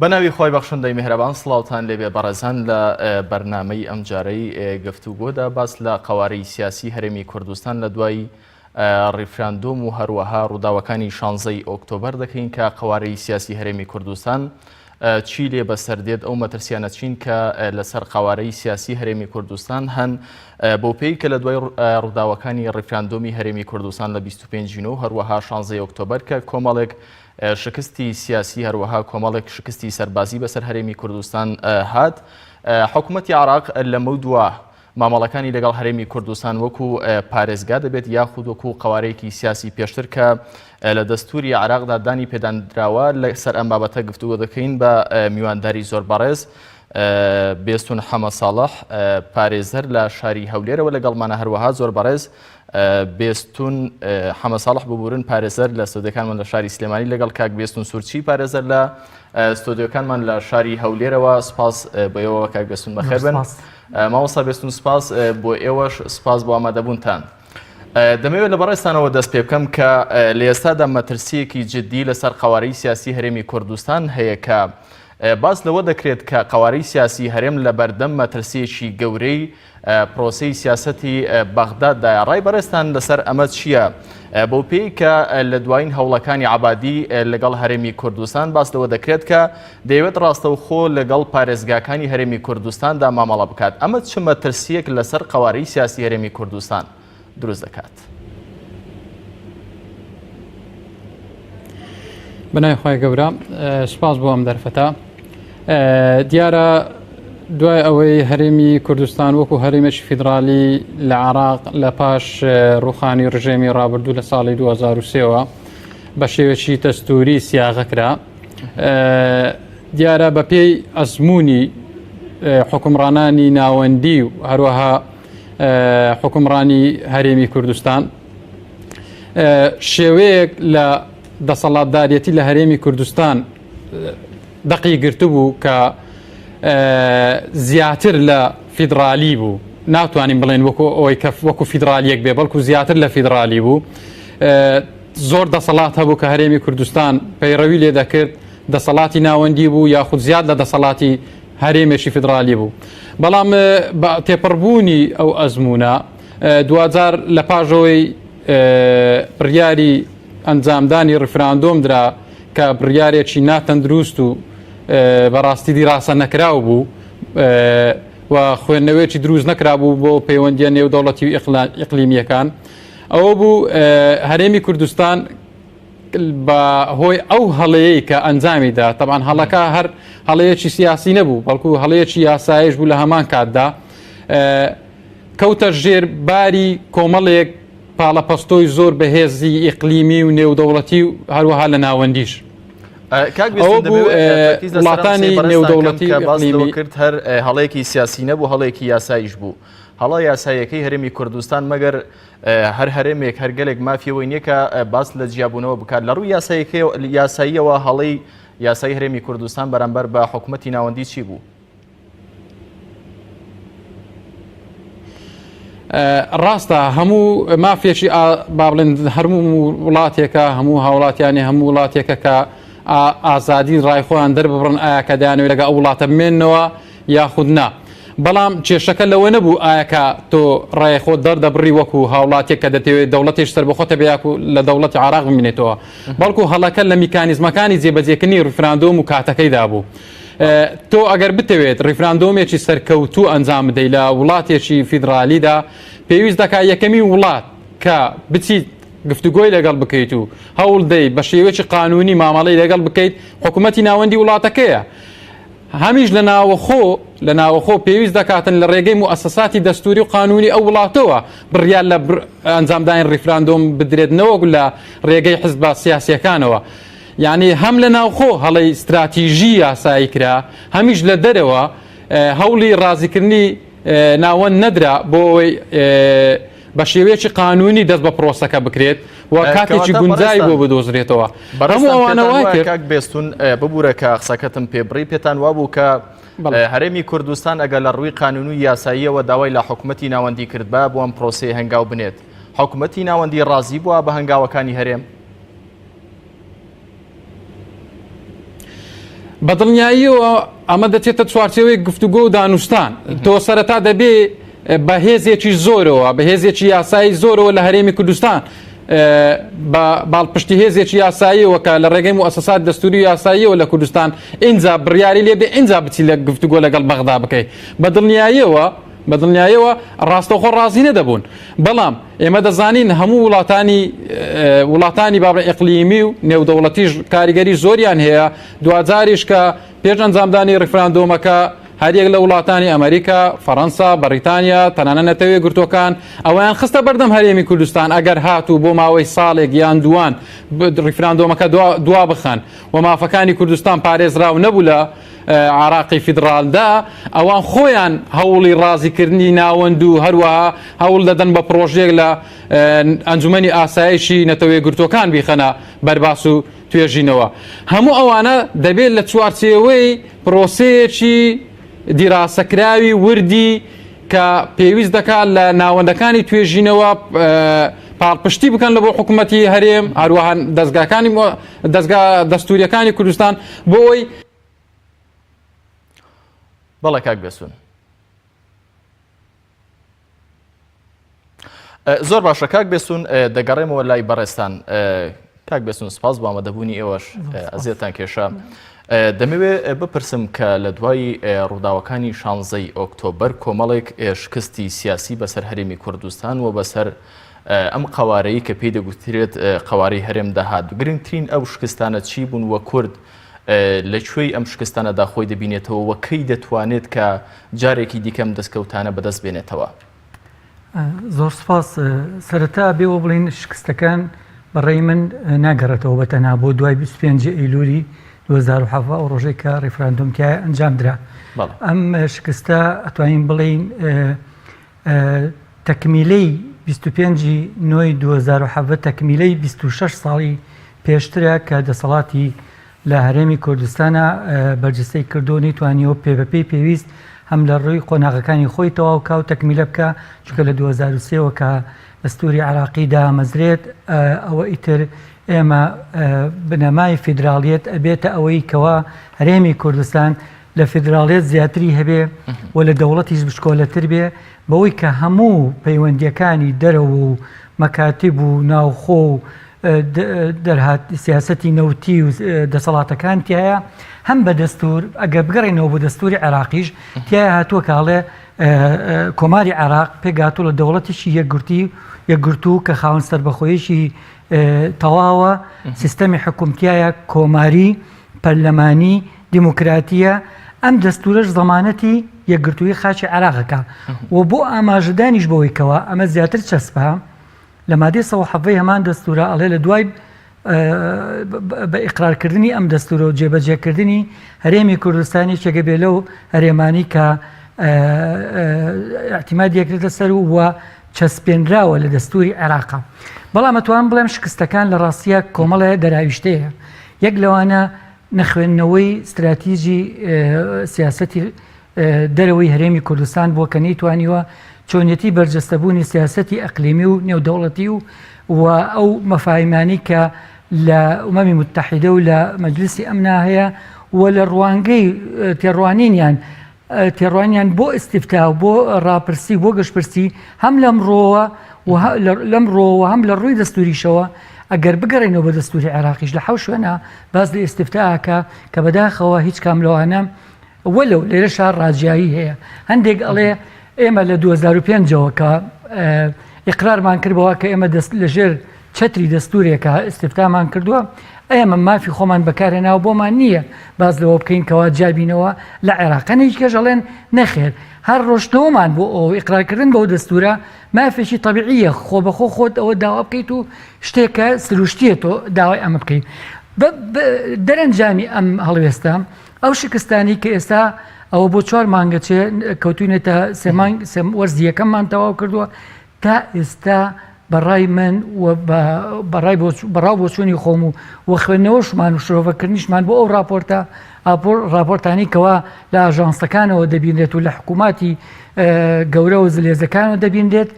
بەناوی خوای بەخشندەی میهرەبان سڵاوتان لێبێ بەڕێزان لە بەرنامەی ئەمجارەی گفتوگۆدا باس لە قەوارەی سیاسی هەرێمی کوردستان لە دوای ڕیفراندۆم و هەروەها ڕووداوەکانی شانزەی ئۆکتۆبەر دەکەین کە قەوارەی سیاسی هەرێمی کوردستان چی لێ بەسەر دێت ئەو مەترسیانە چین کە لەسەر قەوارەی سیاسی هەرێمی کوردستان هەن بۆ پێی کە لە دوای ڕووداوەکانی ڕیفراندۆمی هەرێمی کوردستان لە 25 و هەروەها شانزەی ئۆکتۆبەر کە کۆمەڵێک شکستی سیاسی هەروەها کۆمەڵێک شکستی سەربازی بەسەر هەرێمی کوردستان هات حکوومەتی عراق لەمەودوا مامەڵەکانی لەگەڵ هەرێمی کوردستان وەکو پارێزگا دەبێت یاخود وەکو قەوارەیەکی سیاسی پێشتر کە لە دەستوری عراقدا دانی پێدانراوە لەسەر ئەم بابەتە گفتوگۆ دەکەین بە میوانداری زۆر بەڕێز بێستون حەمە ساڵح پارێزەر لە شاری هەولێرەوە لەگەڵمانە هەروەها زۆر بەڕێز بێستون حەمە ساڵح ببورن پارێزەر لە ستۆدیۆکانمان لە شاری سلێمانی لەگەڵ کاک بێستون سوورچی پارێزەر لە ستۆدیۆکانمان لە شاری هەولێرەوە سپاس بۆ ئێوە کاک بێستون بەخێر بن. مامۆستا بێستون سپاس بۆ ئێوەش سپاس بۆ ئامادەبوونتان. دەمەوێت لە بەڕێزتانەوە دەست پێ بکەم کە لە ئێستادا مەترسیەکی جددی لەسەر قەوارەی سیاسی هەرێمی کوردستان هەیە کە باس لەوە دەکرێت کە قەوارەی سیاسی هەرێم لە بەردەم مەترسیەکی گەورەی پرۆسەی سیاسەتی بەغداددایە. ڕای بەڕێزتان لەسەر ئەمە چییە؟ بەو پێی کە لە دوایین هەوڵەکانی عەبادی لەگەڵ هەرێمی کوردستان باس لەوە دەکرێت کە دەیەوێت ڕاستەوخۆ لەگەڵ پارێزگاکانی هەرێمی کوردستاندا مامەڵە بکات، ئەمە چ مەترسییەک لەسەر قەوارەی سیاسی هەرێمی کوردستان دروست دەکات؟ بەناوی خوای گەورە سوپاس بۆ ئەم دەرفەتە دیارە دوای ئەوەی هەرێمی کوردستان وەکو هەرێمێکی فیدرالی لە عراق لە پاش ڕوخانی ڕژێمی ڕابردوو لە ساڵی 2023ەوە بە شێوەکی دەستوری سیاغە کرا دیارە بە پێی ئەزمموی حکومڕانانی ناوەندی و هەروەها حکومڕانی هەرێمی کوردستان شێوەیەک لە دەسەڵاتدارەتی لە هەرێمی کوردستان دەقی گرتبوو کە زیاتر لە فیدرالی بوو ناتوانین بڵێن وەکو ئەوەی کە وەکو فیدرالیەک بێ بەڵکو زیاتر لە فیدرالی بوو زۆر دەسەڵات هەبوو کە هەرێمی کوردستان پەیڕەوی لێ دەکرد دەسەڵاتی ناوەندی بوو یاخود زیاد لە دەسەڵاتی هەرێمێکی فیدرالی بوو بەڵام بە تێپەڕبوونی ئەو ئەزمونە دواجار لە پاژەوەی بڕیاری ئەنجامدانی ڕیفراندۆم درا کە بڕیارێکی ناتەندروست و بەڕاستی دیراسە نەکراو بوو و خوێندنەوەیەکی دروست نەکرابوو بۆ پەیوەندیە نێودەوڵەتی و ئیقلیمیەکان ئەوە بوو هەرێمی کوردستان بە هۆی ئەو هەڵەیەی کە ئەنجامی دا تەبان هەڵەکە هەر هەڵەیەکی سیاسی نەبوو بەڵکو هەڵەیەکی یاسایش بوو لە هەمان کاتدا کەوتە ژێر باری کۆمەڵێک پاڵەپەستۆی زۆر بەهێزی ئیقلیمی و نێودەوڵەتی و هەروەها لە ناوەندیش. کاک بێستون دەمەوێت تەرکیز لەسەر ئەم قسەی وڵاتانی بەڕێزتان کەم نێودەوڵەتی کە و باس لەوە ئیقلیمی کرد هەر هەڵەیەکی سیاسی نەبوو هەڵەیەکی یاساییش بوو. هەڵە یاساییەکەی هەرێمی کوردستان مەگەر هەر هەرێمێک هەر گەلێک مافی ئەوەی نییە کە باس لە جیابوونەوە بکات لە ڕووی یاساییەوە هەڵەی یاسایی هەرێمی کوردستان بەرامبەر بە حکومەتی ناوەندی چی بوو؟ ڕاستە هەموو مافێکی با بڵێن هەرموو وڵاتێکە هەموو هاوڵاتیانی هەموو وڵاتێکە کە ئازادی ڕای خۆیان دەرببڕن ئایا کە دەیانەوێت لەگە ئەو وڵاتە بمێنەوە یاخود نا بەڵام کێشەکە لەوە نەبوو ئایا کە تۆ ڕای خۆت دەردەبڕی وەکو هاوڵاتیەک کە دەتەوێت دەوڵەتێکی سەربەخۆتە بێ یاکو لە دەوڵەتی عراق بمێنێتەوە بەڵکو هەڵەکە لە میکانیزمەکانی جێبەجێکردنی ڕیفراندۆم و کاتەکەیدا بوو تۆ ئەگەر بتەوێت ڕیفراندۆمێکی سەرکەوتوو ئەنجام بدەیت لە وڵاتێکی فیدرالیدا پێویست دەکات یەکەمین وڵات کە بچیت گفتوگۆی لەگەڵ بکەیت و هەوڵ دەیت بە شێوەیەکی قانونی مامەڵەی لەگەڵ بکەیت حکوومەتی ناوەندی وڵاتەکەیە هەمیش لە ناوەخۆ لە ناوەخۆ پێویست دەکاتن لە ڕێگەی موئەسەساتی دەستوری و قانونی ئەو وڵاتەوە بڕیار لە ئەنجامدانی ڕیفراندۆم بدرێت نەوەک لە ڕێگەی حزبە سیاسیەکانەوە. یانی هەم لە ناوخۆ هەڵەی ستراتیژی یاسایی کرا، هەمیش لە دەرەوە هەوڵی ڕازیکردنی ناوەند نەدرا بۆ ئەوەی بە شێوەیەکی قانونی دەست بە پرۆسەکە بکرێت و کاتێکی گونجای بۆ بدۆزرێتەوە. هەموو ئەوانە وای کرد. کاک بێستون ببورە کە قسەکەتم پێبڕی، پێتان وابوو کە هەرێمی کوردستان ئەگەر لە ڕووی قانون و یاساییەوە داوای لە حکومەتی ناوەندی کردبا بۆ ئەم پرۆسەیە هەنگاو بنێت، حکومەتی ناوەندی ڕازی بووە بە هەنگاوەکانی هەرێم؟ بە دڵنیاییەوە ئەمە دەچێتە چوارچێوەی گفتوگۆ و دانوستان. تۆ سەرەتا دەبێ بە هێزێکی زۆرەوە، بە هێزێکی یاسایی زۆرەوە لە هەرێمی کوردستان بە باڵپشتی هێزێکی یاساییەوە کە لە ڕێگەی موئەسەسات دەستوری و یاساییەوە لە کوردستان ئینجا بڕیاری لێ بێ ئینجا بچی لە گفتوگۆ لەگەڵ بەغدا بکەی. بە دڵنیاییەوە بە دڵنیایەوە ڕاستەوخۆ ڕازی نەدەبوون. بەڵام ئێمە دەزانین هەموو وڵاتانی وڵاتانی بابرە ئیقلیمی و نێودەوڵەتیش کاریگەری زۆریان هەیە دواجاریش کە پێش ئەنجامدانی ڕیفراندۆمەکە هەریەک لە وڵاتانی ئەمریکا، فەڕەنسا، بەڕیتانیا، تەنانە نەتەوە یەکگرتووەکان ئەوەیان خستە بەردەم هەرێمی کوردستان ئەگەر هاتوو بۆ ماوەی ساڵێک یان دووان ڕیفراندۆمەکە دوا بخەن و مافەکانی کوردستان پارێزراو نەبوو لە عێراقی فیدڕالدا، ئەوان خۆیان هەوڵی ڕازیکردنی ناوەند و هەروەها هەوڵ دەدەن بە پڕۆژەیەک لە ئەنجومەنی ئاسایشی نەتەوە یەکگرتووەکان بیخەنە بەرباس و توێژینەوە. هەموو ئەوانە دەبێت لە چوارچێوەی پرۆسەیەکی دیراسەکراوی وردی کە پێویست دەکات لە ناوەندەکانی توێژینەوە پاڵپشتی بکەن لە بۆ حکوومەتی هەرێم هەروەها دەستگاکانی دەستگا دەستوریەکانی کوردستان بۆ ئەوەی بەڵێ کاک بێسون. زۆر باشە کاک بێسون دەگەڕێمەوە لای بەڕێزتان کاک بێسون سپاس بۆ ئامادەبوونی ئێوەش ئەزیەتان کێشا. دەمەوێ بپرسم کە لە دوای ڕووداوەکانی شانزەی ئۆکتۆبەر کۆمەڵێک شکستی سیاسی بەسەر هەرێمی کوردستان و بەسەر ئەم قەوارەی کە پێی دەگوترێت قەوارەی هەرێم دەهات گرنگترین ئەو شکستانە چی بوون وە کورد لە کوێی ئەم شکستانەدا خۆی دەبینێتەوە و کەی دەتوانێت کە جارێکی دیکە ئەم دەستکەوتانە بەدەست بێنێتەوە؟ زۆر سپاس. سەرەتا بێ ئەوە بڵێین شکستەکان بە ڕێی من ناگەڕێتەوە بە تەنها بۆ دوای 25 ئەیلولی 2017 ئەو ڕۆژەی کە ڕیفراندۆم تیایا ئەنجام درا. ئەم شکستە ئەتوانین بڵێین تەکمیلەی 25 نۆی 2017 تەکمیلەی 26 ساڵی پێشترە کە دەسەڵاتی لە هەرێمی کوردستانا بەرجەستەی کردو نەیتوانیەوە پێ بە پێی پێویست هەم لە ڕووی قۆناغەکانی خۆی تەواو کا و تەکمیلە بکا چونکە لە 2003 وە کە دەستوری عێراقی دامەزرێت ئەوە ئیتر ئێمە بنەمای فیدراڵیەت ئەبێتە ئەوەی کەوا هەرێمی کوردستان لە فیدراڵیەت زیاتری هەبێ و لە دەوڵەتیش بچکۆلەتر بێ بەوەی کە هەموو پەیوەندیەکانی دەرەوە و مەکاتب و ناوخۆ و دەرهات سیاسەتی نەوتی و دەسەڵاتەکان تایە هەم بە دەستور ئەگەر بگەڕێنەوە بۆ دەستوری عێراقیش تایە هاتووە کاڵێ کۆماری عێراق پێگاتوو لە دەوڵەتێکی یەکگرتی یەکگرتوو کە خاوەن سەربەخۆیەکی تەواوە سیستەمی حکومتیایە کۆماری پەرلەمانی دیموکراتیە ئەم دەستورەش زەمانەتی یەکگرتووی خاچی عێراقەکە و بۆ ئاماژەدانیش بەوەی کەەوە ئەمە زیاتر چەسپا لە مادەی 117 هەمان دەستورە ئەڵێ لە دوای بە ئیقرارکردنی ئەم دەستورە و جێبەجێکردنی هەرێمی کوردستان یەکێکە بێ لەو هەرێمانی کە اعتیماد یەکرێتە سەر و چەسپێنراوە لە دەستوری عێراقا بەڵام ئەتوان بڵێم شکستەکان لە ڕاستیە کۆمەڵێ دەراویشتەیە یەک لەوانە نەخوێندنەوەی ستراتیژی سیاسەتی دەرەوەی هەرێمی کوردستان بووە کە نەیتوانیوە چۆنیەتی بەرجەستەبوونی سیاسەتی ئەقلیمی و نێودەوڵەتی و و ئەو مەفاهیمانەی کە لە ئومەمی متحیدە و لە مەجلیسی ئەمنا هەیە و لە ڕوانگەی تێڕوانینیان تێڕوانیان بۆ ئیستیفتا و بۆ ڕاپرسی و بۆ گشتپرسی هەم لەم ڕۆوە و لەم ڕۆوە هەم لە ڕووی دەستوریشەوە ئەگەر بگەڕێنەوە بە دەستوری عێراقیش لە حەو شوێنە باس لە ئیستیفتا ئەکا کە بەداخەوە هیچ کام لەوانە وەلو لێرەشا ڕاجیایی هەیە هەندێک ئەڵێ ئێمە لە 2005ەوە کە ئیقرارمان کرد بەوە کە ئێمە دەست لەژێر چەتری دەستورێکە ئیستفتامان کردووە ئێمە مافی خۆمان بەکارهێناوە بۆمان نییە باس لەوە بکەین کەوا جیابینەوە لە عێراق هەنێکی کەش ئەڵێن نەخێر هەر ڕۆشتنەوەمان بۆ ئەو ئیقرارکردن بەو دەستورە مافێکی تەبیعیە خۆ بەخۆ خۆت ئەوە داوا بکەیت و شتێکە سروشتیە تۆ داوای ئەمە بکەیت دەرەنجامی ئەم هەڵوێستە ئەو شکستانی کە ئێستا ئەوە بۆ چوار مانگە چێ کەوتوینێتە سێمانگ وەرزی یەکەممان تەواو کردووە تا ئێستا بە ڕای من و بە ڕای بە ڕاو بۆچوونی خۆم و و خوێندنەوەشمان و شرۆڤەکردنیشمان بۆ ئەو ڕاپۆرتە ڕاپۆرتانی کەوا لە ئاژانسەکانەوە دەبینرێت و لە حکووماتی گەورە و زلێزەکانەوە دەبینرێت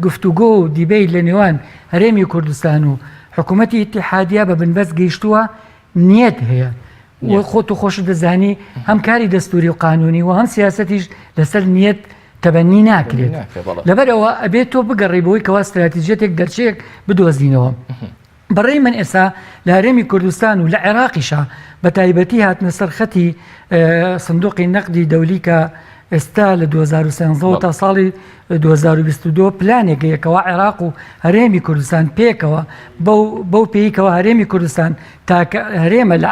گفتوگۆ و دیبەیت لە نێوان هەرێمی کوردستان و حکوومەتی ئیتیحادیە بە بنبەست گەیشتووە نیەت هەیە. و خۆت و خۆشت دەزانی هەم کاری دەستوری و قانونی و هەم سیاسەتیش لەسەر نیەت تەبەنی ناکرێت لەبەر ئەوە ئەبێت تۆ بگەڕی بۆی کەوا استراتیژیەتێک دەرچەیەک بدۆزینەوە. بەڕێی من ئێستا لە هەرێمی کوردستان و لە عێراقیشا بە تایبەتی هاتنە سەر خەتی سندوقی نەقدی دەولی کە ئێستا لە 2013 تا ساڵی 2022 پلانێک هەیە کەوا عێراق و هەرێمی کوردستان پێکەوە بەو پێیکەوە هەرێمی کوردستان تاکە هەرێمە لە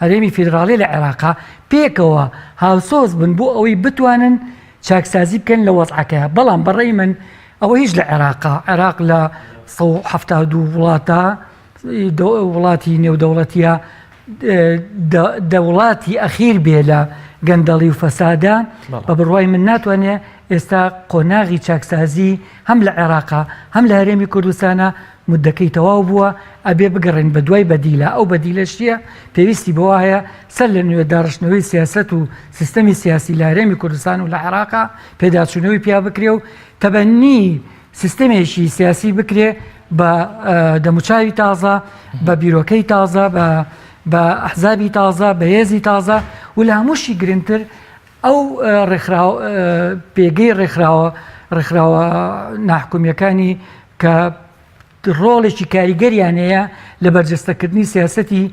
هەرێمی فیدراڵی لە عێراقا پێکەوە هاوسۆز بن بۆ ئەوەی بتوانن چاکسازی بکەن لە وەزعەکە بەڵام بەڕێی من ئەوە هیچ لە عێراقا عێراق لە 172 وڵاتە وڵاتی نێودەوڵەتیە دە وڵاتی ئەخیر بێ لە گەندەڵی و فەسادە بە بڕوای من ناتوانێ ئێستا قۆناغی چاکسازی هەم لە عێراقا هەم لە هەرێمی کوردستانە مدەکەی تەواو بووە ئەبێ بگەڕێن بە دوای بەدیلە ئەو بەدیلە شتیە پێویستی بەوە هەیە سەر لە نوێ داڕشتنەوەی سیاست و سیستەمی سیاسی لە هەرێمی کوردستان و لە عێراقا پێداچوونەوەی پیا بکرێ و تەبەنی سیستەمێکی سیاسی بکرێ بە دەموچاوی تازە بە بیرۆکەی تازە بە بە ئەحزابی تازە بە هێزی تازە و لە هەمووشی گرنگتر ئەو ڕێکخراو پێگەی ڕێکخراوە ڕێکخراوە ناحکومیەکانی کە ڕۆڵێکی کاریگەریان هەیە لە بەرجەستەکردنی سیاسەتی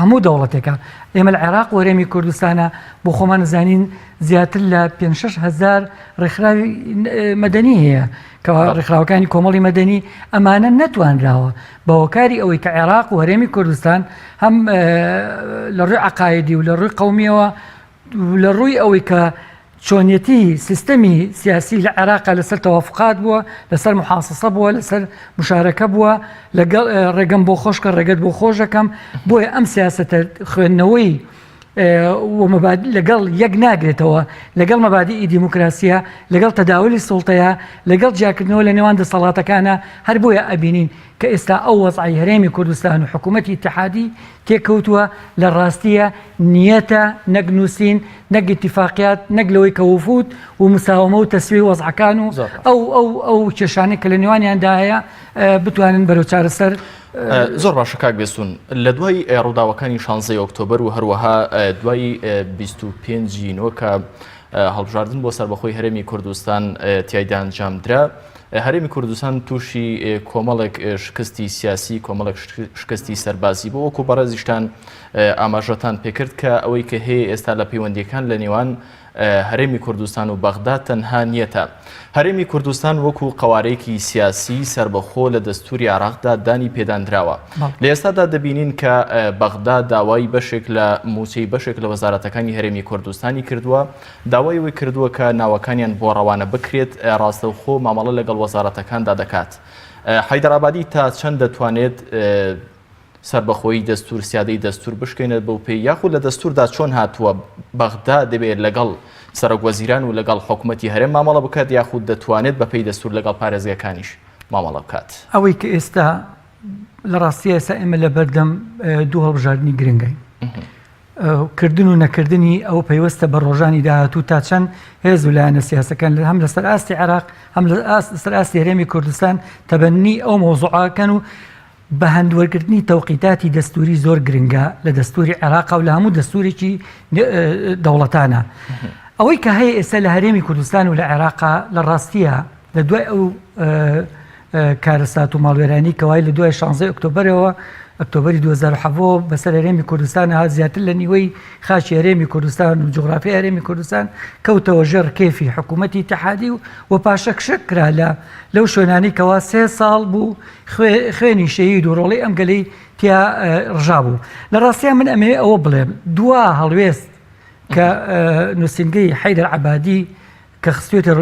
هەموو دەوڵەتێکە. ئێمە لە عێراق و هەرێمی کوردستانە بۆ خۆمان ئەزانین زیاتر لە 5 هزار ڕێکخراوی مەدەنی هەیە کە ڕێکخراوەکانی کۆمەڵی مەدەنی ئەمانە نەتوانراوە بە هۆکاری ئەوەی کە عێراق و هەرێمی کوردستان هەم لە ڕووی عقایدی و لە ڕووی قومیەوە لە ڕووی ئەوەی کە چۆنیەتی سیستەمی سیاسی لە عێراقا لەسەر تەوافقات بووە، لەسەر محاسەسە بووە، لەسەر مشارەکە بووە، لەگەڵ ڕێگەم بۆ خۆشکە ڕێگەت بۆ خۆش دەکەم، بۆیە ئەم سیاسەتە خوێندنەوەی و لەگەڵ یەک ناگرێتەوە لەگەڵ مەبادیئی دیموکراسیە، لەگەڵ تەداولی سوڵتەیە، لەگەڵ جیاکردنەوە لە نێوان دەسەڵاتەکانە، هەر بۆیە ئەبینین کە ئێستا ئەو وەزعەی هەرێمی کوردستان و حکوومەتی ئیتحادی تێکەوتووە لە ڕاستییە نیەتە نەک نووسین نەک ئیتیفاقیات نەک لەوەی کە وفود و مساوەمە و تەسویەی وەزعەکان و ئەو ئەو ئەو کێشانەی کە لە نێوانیاندا هەیە بتوانن بەرەو چارەسەر زۆر باشە کاک بێستون لە دوای ڕووداوەکانی شانزەی ئۆکتۆبەر و هەروەها دوای 25 نۆ کە هەڵبژاردن بۆ سەربەخۆی هەرێمی کوردستان تیایدا ئەنجامدرا هەرێمی کوردستان تووشی کۆمەڵێک شکستی سیاسی کۆمەڵێک شکستی سەربازی بۆ وەکو بەڕێزیشتان ئاماژەتان پێکرد کە ئەوەی کە هەیە ئێستا لە پەیوەندیەکان لە نێوان هەرێمی کوردستان و بەغدا تەنها نیەتە. هەرێمی کوردستان وەکو قەوارەیەکی سیاسی سەربەخۆ لە دەستوری عێراقدا دانی پێدانراوە. لە ئێستادا دەبینین کە بەغدا داوای بەشێک لە موچەی بەشێک لە وەزارەتەکانی هەرێمی کوردستانی کردووە، داوای ئەوەی کردووە کە ناوەکانیان بۆ ڕەوانە بکرێت، ڕاستەوخۆ مامەڵە لەگەڵ وەزارەتەکاندا دەکات. حەیدەر عەبادی تا چەند دەتوانێت سەربەخۆیی دەستور، سیادەی دەستور بشکێنێت بەو پێی یاخود لە دەستوردا چۆن هاتووە بەغدا دەبێت لەگەڵ سەرۆک وەزیران و لەگەڵ حکومەتی هەرێم مامەڵە بکات یاخود دەتوانێت بەپێی دەستور لەگەڵ پارێزگاکانیش مامەڵە بکات؟ ئەوەی کە ئێستا لە ڕاستییا ئێستا ئێمە لەبەردەم دوو هەڵبژاردنی گرنگین. کردن و نەکردنی ئەوە پەیوەستە بە ڕۆژانی داهاتوو تا چەند هێز و لایەنە سیاسەکان هەم لەسەر ئاستی عێراق هەم لەسەر ئاستی هەرێمی کوردستان تەبەنی ئەو مەوزوعەکەن و بە هەند وەرگرتنی تەوقیتاتی دەستوری زۆر گرنگە لە دەستوری عێراقا و لە هەموو دەستورێکی دەوڵەتانە. ئەوەی کە هەیە ئێستا لە هەرێمی کوردستان و لە عێراقا لە ڕاستیە لە دوای ئەو کارەسات و ماڵوێرانی کەوای لە دوای شانزەی ئۆکتۆبەرەوە ئۆکتۆبەری 2017 بەسەر هەرێمی کوردستان هات زیاتر لە نیوەی خاکی هەرێمی کوردستان و جوغرافیای هەرێمی کوردستان کەوتەوە ژێر ڕکێفی حکوومەتی ئیتحادی و و پاشەکشە کرا لە لەو شوێنانەی کەوا سێ ساڵ بوو خوێنی شەهید و ڕۆڵەی ئەم گەلەی تیا ڕژابوو لە ڕاستیا من ئەمەوێ ئەوە بڵێم دوا هەڵوێست کە نووسینگەی حەیدەر عەبادی کە خستوێتە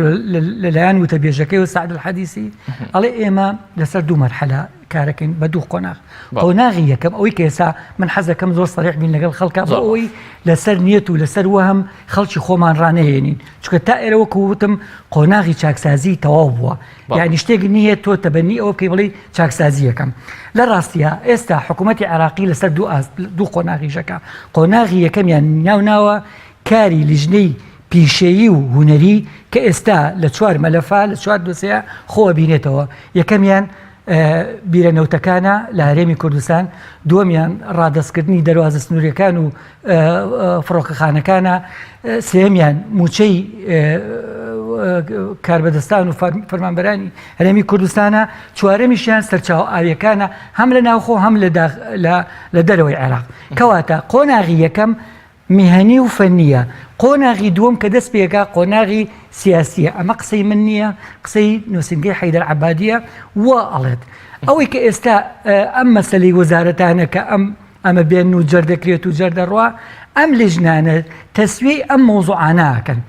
لەلایەن وتەبێژەکەی و سعد الحەدیسی ئەڵێ ئێمە لەسەر دوو مەرحەلە کارەکەین بە دوو قۆناغ قۆناغی یەکەم ئەوەی کە ئێستا من حەزەکەم زۆر سەریح بین لەگەڵ خەڵکە بۆ ئەوەی لەسەر نیەت و لەسەر وەهم خەڵکی خۆمان ڕانەهێنین چونکە تا ئێرە وەکو وتم قۆناغی چاکسازی تەواو بووە یعنی شتێک نییە تۆ تەبەنی ئەوە بکەی بڵێی چاکسازی یەکەم لە ڕاستیە ئێستا حکوومەتی عێراقی لەسەر دوو ئاست دوو قۆناغیشەکە قۆناغی یەکەمیان ناو ناوە کاری لیژنەی پیشەیی و هونەری کە ئێستا لە چوار مەلەفا لە چوار دۆسێیە خۆ ئەبینێتەوە، یەکەمیان. بیرە نەوتەکانە لە هەرێمی کوردستان، دووەمیان ڕادەستکردنی دەروازە سنووریەکان و فڕۆکەخانەکانە، سێیەمیان مووچەی کاربەدەستان و فەرمانبەرانی هەرێمی کوردستانە، چوارەمیشیان سەرچاوە ئاویەکانە هەم لە ناوخۆ هەم لە دەرەوەی عێراق. کەواتە قۆناغی یەکەم میهەنی و فەنییە، قۆناغی دووەم کە دەست پێکا قۆناغی سیاسییە، ئەمە قسەی من نییە، قسەی نووسینگەی حەیدەر عەبادییە وا ئەڵێت. ئەوەی کە ئێستا ئەم مەسەلەی وەزارەتانە کە ئەم ئەمە بێن و جەر دەکرێت و جەر دەڕوا، ئەم لیژنانە تەسویەی ئەم مەوزوعانە ئەکەن،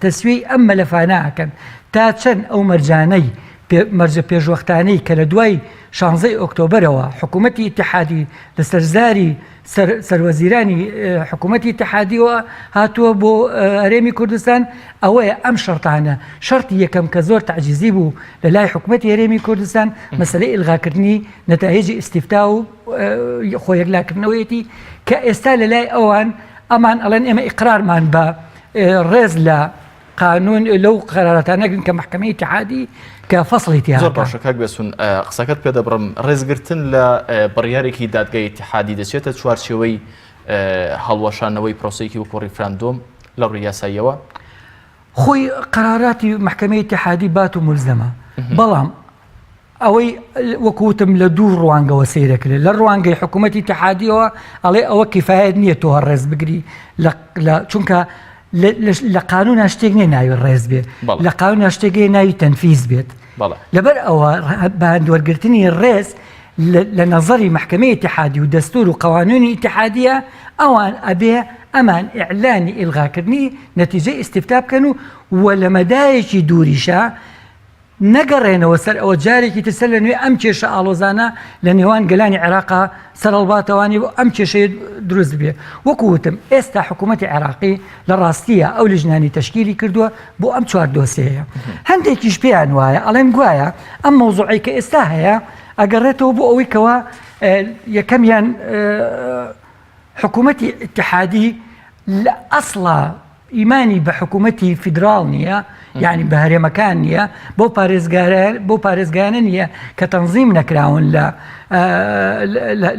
تەسویەی ئەم مەلەفانە ئەکەن تا چەند ئەو مەرجانەی مەرجە پێشوەختانەی کە لە دوای شانزەی ئۆکتۆبەرەوە حکوومەتی ئیتیحادی لەسەر زاری سەروەزیرانی حکوومەتی ئیتیحادیەوە هاتووە بۆ هەرێمی کوردستان ئەوەیە ئەم شەرتانە شەرتی یەکەم کە زۆر تەعجیزی بوو لە لای حکوومەتی هەرێمی کوردستان مەسەلەی ئیلغاکردنی نەتایجی ئیستیفتا و خۆ یەکلاکردنەوەیەتی کە ئێستا لە لای ئەوان ئەمان ئەڵێن ئێمە ئیقرارمان بە ڕێز لە قانون لەو قەراراتانە نەگرن کە مەحکەمەی ئیتیحادی کە فەسڵی تیا زۆر باشە کاک بێسون قسەکەت پێ دەبڕم ڕێزگرتن لە بڕیارێکی دادگای ئیتیحادی دەچێتە چوارچێوەی هەڵوەشانەوەی پرۆسەیەکی وەکو ڕیفراندۆم لە ڕووی یاساییەوە؟ خۆی قەراراتی مەحکەمەی ئیتیحادی بات و مولزەمە بەڵام ئەوەی وەکو وتم لە دوو ڕوانگەوە سەیرەکرێت لە ڕوانگەی حکوومەتی ئیتیحادیەوە ئەڵێ ئەوە کیفایەت نییە تۆ هەر ڕێز بگری لە چونکە لە قانونا شتێک نییە ناوی ڕێز بێت لە قانونا شتێک هەیە ناوی تەنفیز بێت لەبەر ئەوە بە هەندوەرگرتنی ڕێز لە نەزەری مەحکەمەی ئیتیحادی و دەستور و قوانونی ئیتیحادیە ئەوان ئەبێ ئەمان ئیعلانی ئیلغاکردنی نەتیجەی ئیستیفتا بکەن و و لە مەدایەکی دووریشە نەگەڕێنەوە سەر ئەوە جارێکی تر سەر لە نوێ ئەم کێشە ئاڵۆزانە لە نێوان گەلانی عێراقا سەرهەڵباتەوانی و ئەم کێشەیە دروست ببێ. وەکو وتم ئێستا حکوومەتی عێراقی لە ڕاستیە ئەو لیژنانی تەشکیلی کردووە بۆ ئەم چوار دۆسێیە. هەندێکیش پێیان وایە ئەڵێن گوایە ئەم مەوزوعەی کە ئێستا هەیە ئەگەڕێتەوە بۆ ئەوەی کەوا یەکەمیان حکوومەتی ئیتیحادی لە ئەسڵا ئیمانی بە حکوومەتی فیدراڵ نییە یعنی بە هەرێمەکان نییە بۆ پارێزگارە بۆ پارێزگایانە نییە کە تەنزیم نەکراون لە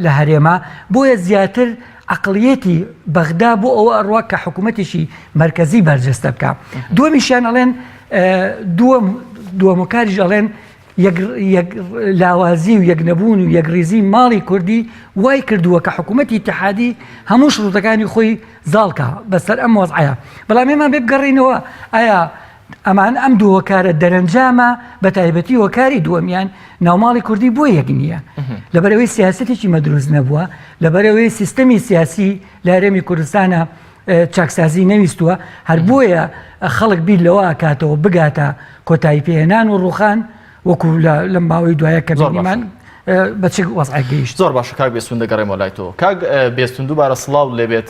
لە هەرێمە بۆیە زیاتر عقلیەتی بەغدا بۆ ئەوە ئەڕوا کە حکوومەتێکی مرکزی بەرجەستە بکە دووەمیشیان ئەڵێن دووەم دووەمەکاریش ئەڵێن یەک یەک لاوازی و یەک نەبوون و یەکڕیزی ماڵی کوردی وای کردووە کە حکوومەتی ئیتیحادی هەموو شروتەکانی خۆی زاڵکا بەسەر ئەم وەزعەیە بەڵام ئێمە بێ بگەڕینەوە ئایا ئەمان ئەم دوو هۆکارە دەرەنجامە بە تایبەتی هۆکاری دووەمیان ناوماڵی کوردی بۆ یەک نییە لەبەرەوەی سیاسەتێکی مەدروست نەبووە لەبەرەوەی سیستەمی سیاسی لە هەرێمی کوردستانە چاکسازی نەویستووە، هەر بۆیە خەڵک بیر لەوە ئەکاتەوە بگاتە کۆتایی پێهێنان و ڕووخان وەکو لەم ماوەی دوایە کە بینیمان بە چ وەزعێک گەیشت. زۆر باشە کاک بێستون دەگەڕێمەوە لای تۆ. کاک بێستون دووبارە سڵاو لێبێت.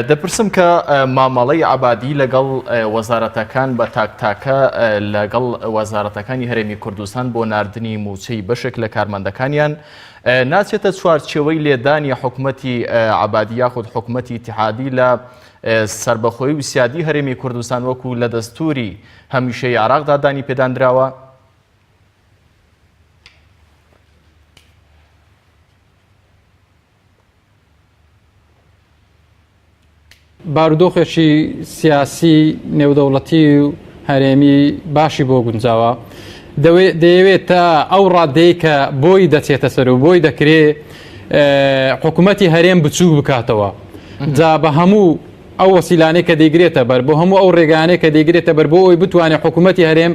دەپرسم کە مامەڵەی عەبادی لەگەڵ وەزارەتەکان بە تاک تاکە لەگەڵ وەزارەتەکانی هەرێمی کوردستان بۆ ناردنی مووچەی بەشێک لە کارمەندەکانیان ناچێتە چوارچێوەی لێدانی حکومەتی عەبادی یاخود حکومەتی ئیتیحادی لە سەربەخۆیی و سیادی هەرێمی کوردستان وەکو لە دەستوری هەمیشەی عێراقدا دانی پێداندراوە؟ بارودۆخێکی سیاسی نێودەوڵەتی و هەرێمی باشی بۆ گونجاوە دەیەوێت تا ئەو ڕادەی کە بۆی دەچێتە سەر و بۆی دەکرێ حکوومەتی هەرێم بچووک بکاتەوە جا بە هەموو ئەو وەسیلانەی کە دەیگرێتە بەر بۆ هەموو ئەو ڕێگانەی کە دەیگرێتە بەر بۆ ئەوی بتوانێت حکوومەتی هەرێم